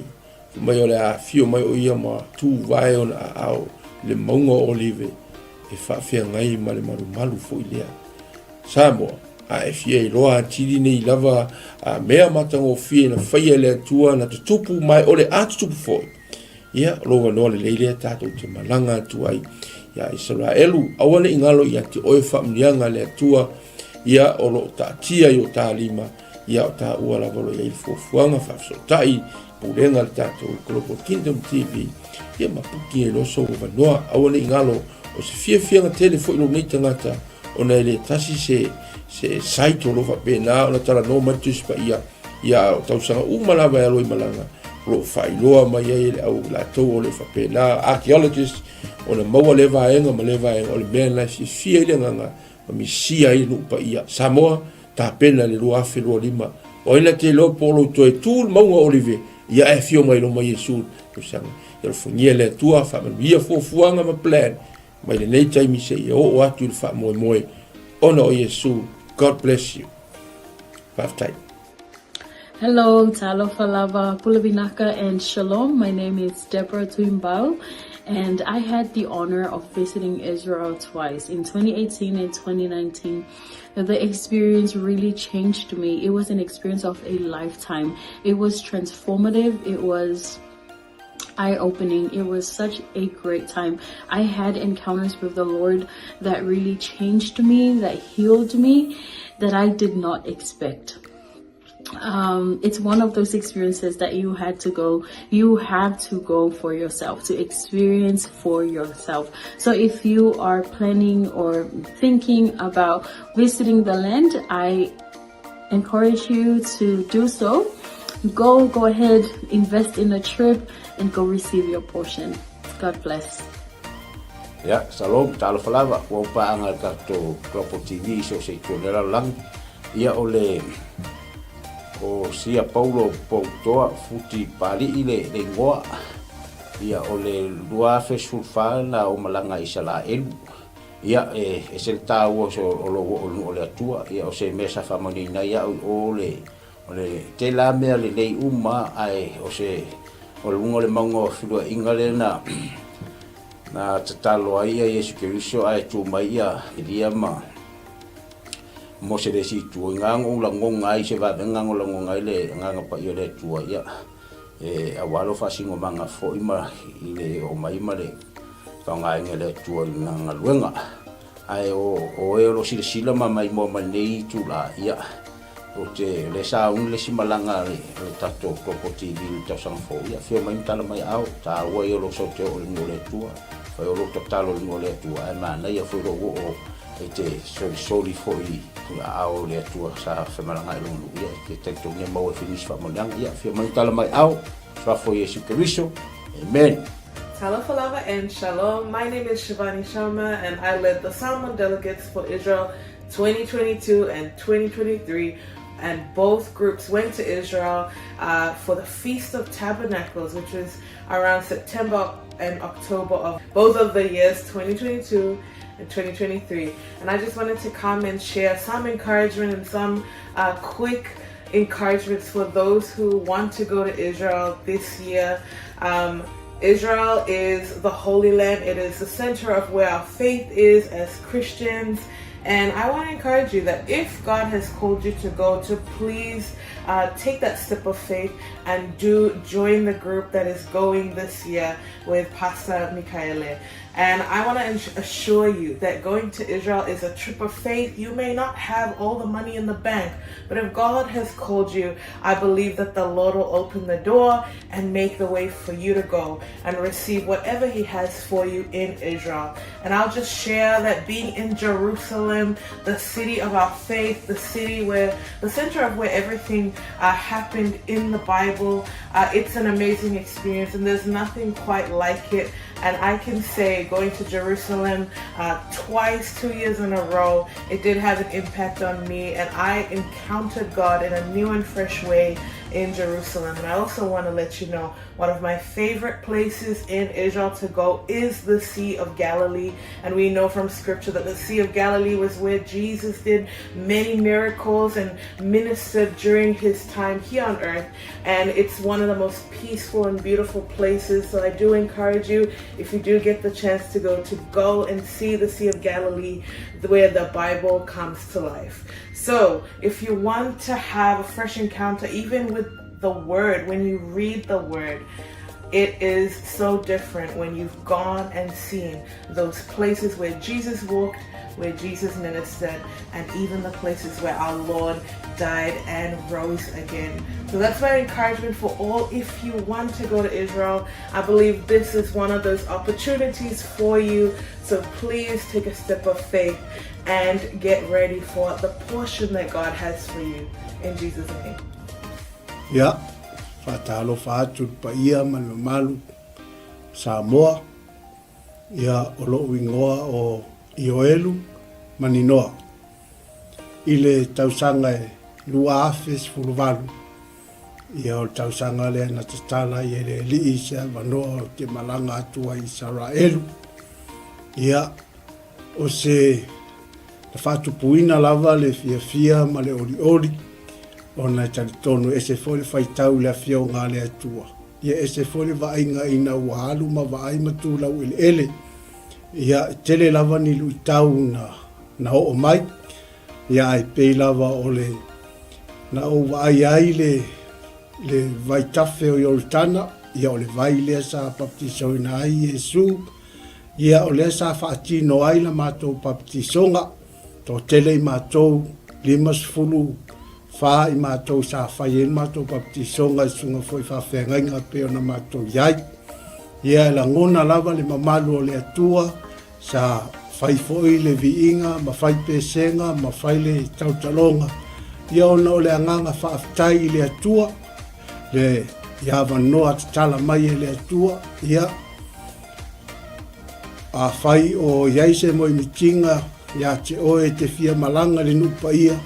fai mai o le a afio mai o ia ma tuvae ona aao i le mauga o Olive e faafeagai ma le malumalu foi lea. Samoa, a e fia iloa atili nei lava a mea matagofie na faia e le Atua na tutupu ma e o le a tutupu foi, Ia, o lou avanoa lelei lea tatou te malaga atu ai ia Isaraelu. Aua ne i galo ia te oe faamanuiaga a le Atua, ia o lo o taatia i o ta lima, ia o taua lava o lo o i ai le fuafuaga faafesootai pulega a le tatou Global Kingdom TV, ia ma puki ai loa sou avanoa. Aua ne i galo, o se fiafiaga tele foi lou nei tagata, ona e le tasi se, se site o lo o faapena ona talanoa mai le Tusi Paia, Ia, o tausaga uma lava e alo i malaga, o lo o faailoa mai ai e le au latou o le faapena, archaeologist, ona maua lea vaega ma lea vaega, o le mea lena e fiafia ai le agaga ma misia ai le nuu paia. Samoa, tapena i le 2025. O ai na te iloa po o lou toe tu le mauga o Olive, ia ae afio mai loma Iesu i le tausaga. Ia alofagia e le Atua, faamanuia fuafuaga ma plan mai lenei taimi seia oo atu i le faamoemoe ona o Iesu. God bless you. Faafetai. Hello, talofa lava, pulavinaka and shalom. My name is Deborah Tuimbau and I had the honor of visiting Israel twice in 2018 and 2019. The experience really changed me. It was an experience of a lifetime. It was transformative. It was eye-opening. It was such a great time. I had encounters with the Lord that really changed me, that healed me, that I did not expect. Um, it's one of those experiences that you had to go, you have to go for yourself, to experience for yourself. So if you are planning or thinking about visiting the land, I encourage you to do so. Go, go ahead, invest in a trip and go receive your portion. God bless. Ia, shalom, talofa lava, ua paaga le tatou Global TV i so o se itu o le lalolagi. Ia o le o Sia Paulo Poutoa Futi Pali'i le le igoa. Ia o le 2014 na ou malaga i Isalaelu. Ia e ese le taua o se o lou oo i le nuu o le Atua. Ia o se mea sa faamanuiaina ai au i o le O le tela mea lelei uma ae o se o luga o le mauga o feluaiga lea na na tatalo ai ia Iesu Keriso ae tu mai ia Elia ma Mose le isi itu. I ngā ou lagoga ai se vavega o lagoga ai le Agaga Paia o le Atua ia e aua lou faasinomaga foi ma i le oo mai ma le faaaogaina e le Atua i lana galuega. Ae o o e o lo o silasila ma maimoa mai lenei itula, ia, ou te, o lea sa uni le isi malaga a le, a le tatou Global TV i le tausaga fou, ia, afio mai ma tala mai aao, taua ia o lou sau te oo i le nuu o le Atua, fai o lou tatalo i le nuu o le Atua, ae manaia foi lou oo e te solisoli foi i aao o le Atua sa femalaga ai lona nuu, ia, e te talitonu e maua ai foi nisi faamanuiaga, ia, afio mai ma tala mai aao, Suafa o Iesu Keriso, Amen. Talofa lava and shalom. My name is Shivani Sharma and I led the Samoan delegates for Israel 2022 and 2023 and both groups went to Israel uh, for the Feast of Tabernacles, which was around September and October of both of the years 2022 and 2023. And I just wanted to come and share some encouragement and some uh, quick encouragements for those who want to go to Israel this year. Um, Israel is the Holy Land. It is the center of where our faith is as Christians. And I want to encourage you that if God has called you to go, to please uh, take that step of faith and do join the group that is going this year with Pastor Mikaele. And I want to assure you that going to Israel is a trip of faith. You may not have all the money in the bank, but if God has called you, I believe that the Lord will open the door and make the way for you to go and receive whatever He has for you in Israel. And I'll just share that being in Jerusalem, the city of our faith, the city where the center of where everything uh, happened in the Bible, uh, it's an amazing experience, and there's nothing quite like it. And I can say going to Jerusalem uh, twice, two years in a row, it did have an impact on me. And I encountered God in a new and fresh way in Jerusalem. And I also want to let you know one of my favorite places in Israel to go is the Sea of Galilee. And we know from scripture that the Sea of Galilee was where Jesus did many miracles and ministered during his time here on earth. And it's one of the most peaceful and beautiful places. So I do encourage you, if you do get the chance to go, to go and see the Sea of Galilee where the Bible comes to life. So if you want to have a fresh encounter, even with the Word, when you read the Word, it is so different when you've gone and seen those places where Jesus walked, where Jesus ministered, and even the places where our Lord died and rose again. So that's my encouragement for all. If you want to go to Israel, I believe this is one of those opportunities for you. So please take a step of faith and get ready for the portion that God has for you. In Jesus' name. Ia, faatalofa atu i le paia ma le mamalu o Samoa, ia o lo'u igoa o Ioelu Maninoa. I le tausaga e 2018, ia o le tausaga lea na tatala ai e le Alii se avanoa ou te malaga atu ai i Isaraelu. Ia, O se na faatupuina lava le fiafia ma le olioli, ona e talitonu e ese foi le faitau i le Afioga a le Atua, ia ese foi le vaaiga ina ua alu ma vaai ma tu laueleele. Ia, e tele lava ni luitau na, na oo mai, ia ae pei lava o le na ou vaai ai le, le vaitafe o Ioritana, ia o le vai lea sa baptisoina ai Iesu, Ia, o lea sa faatino ai la matou papatisoga, toatele i matou, 54 fa i matou sa fai ai le matou papatisoga i susuga foi i faafeagaiga e pei ona matou i ai. Ia e lagona lava le mamalu o le Atua sa fai foi le viiga ma fai pesega ma fai le tautaloga, ia ona o le agaga faafetai i le Atua le avanoa tatala mai e le Atua. Ia afai o i ai se moemitiga ia te oe e te fia malaga i le nuu paia,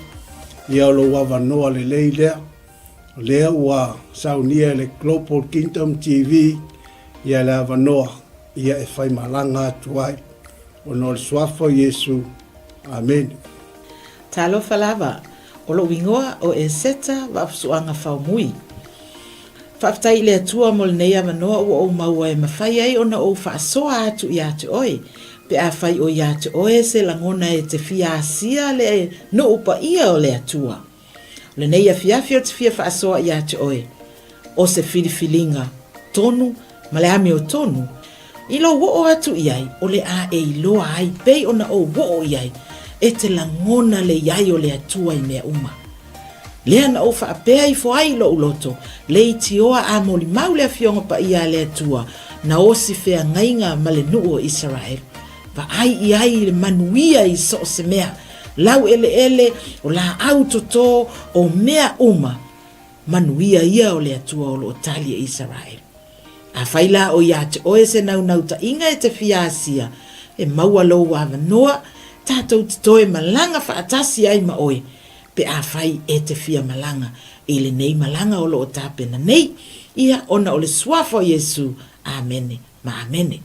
ia o lou avanoa lelei lea. O lea ua saunia e le Global Kingdom TV ia le avanoa ia e fai malaga atu ai ona o le Suafa o Iesu. Amene. Talofa lava, o lou igoa o Eseta Vaafusuaga Faumui. Faafetai i le Atua mo lenei avanoa ua ou maua e mafai ai ona ou faasoa atu ia te oe, pe afai o ia te oe se lagona e te fia asia le nuu paia o le Atua. O lenei afiafi ou te fia faasoa ia te oe, o se filifiliga tonu ma le amiotonu, i lou oo atu i ai, o le a e iloa ai pei ona ou oo i ai, e te lagona le i ai o le Atua i mea uma. Lea na ou faapea ifo ai i lou loto, leitioa a molimau le Afioga Paia a le Atua, na osi feagaiga ma le nuu o Isaraelu. Vaai i ai i le manuia i so o se mea, laueleele, o laau toto, o mea uma, manuia ia o le Atua o lo o tali e Isaraelu. Afai la o ia te oe se naunautaiga e te fia asia, e maua lou avanoa, tatou te toe malaga faatasi ai ma oe, pe afai e te fia malaga i lenei malaga o lo o tapena nei, ia ona o le Suafa o Iesu. Amene ma amene.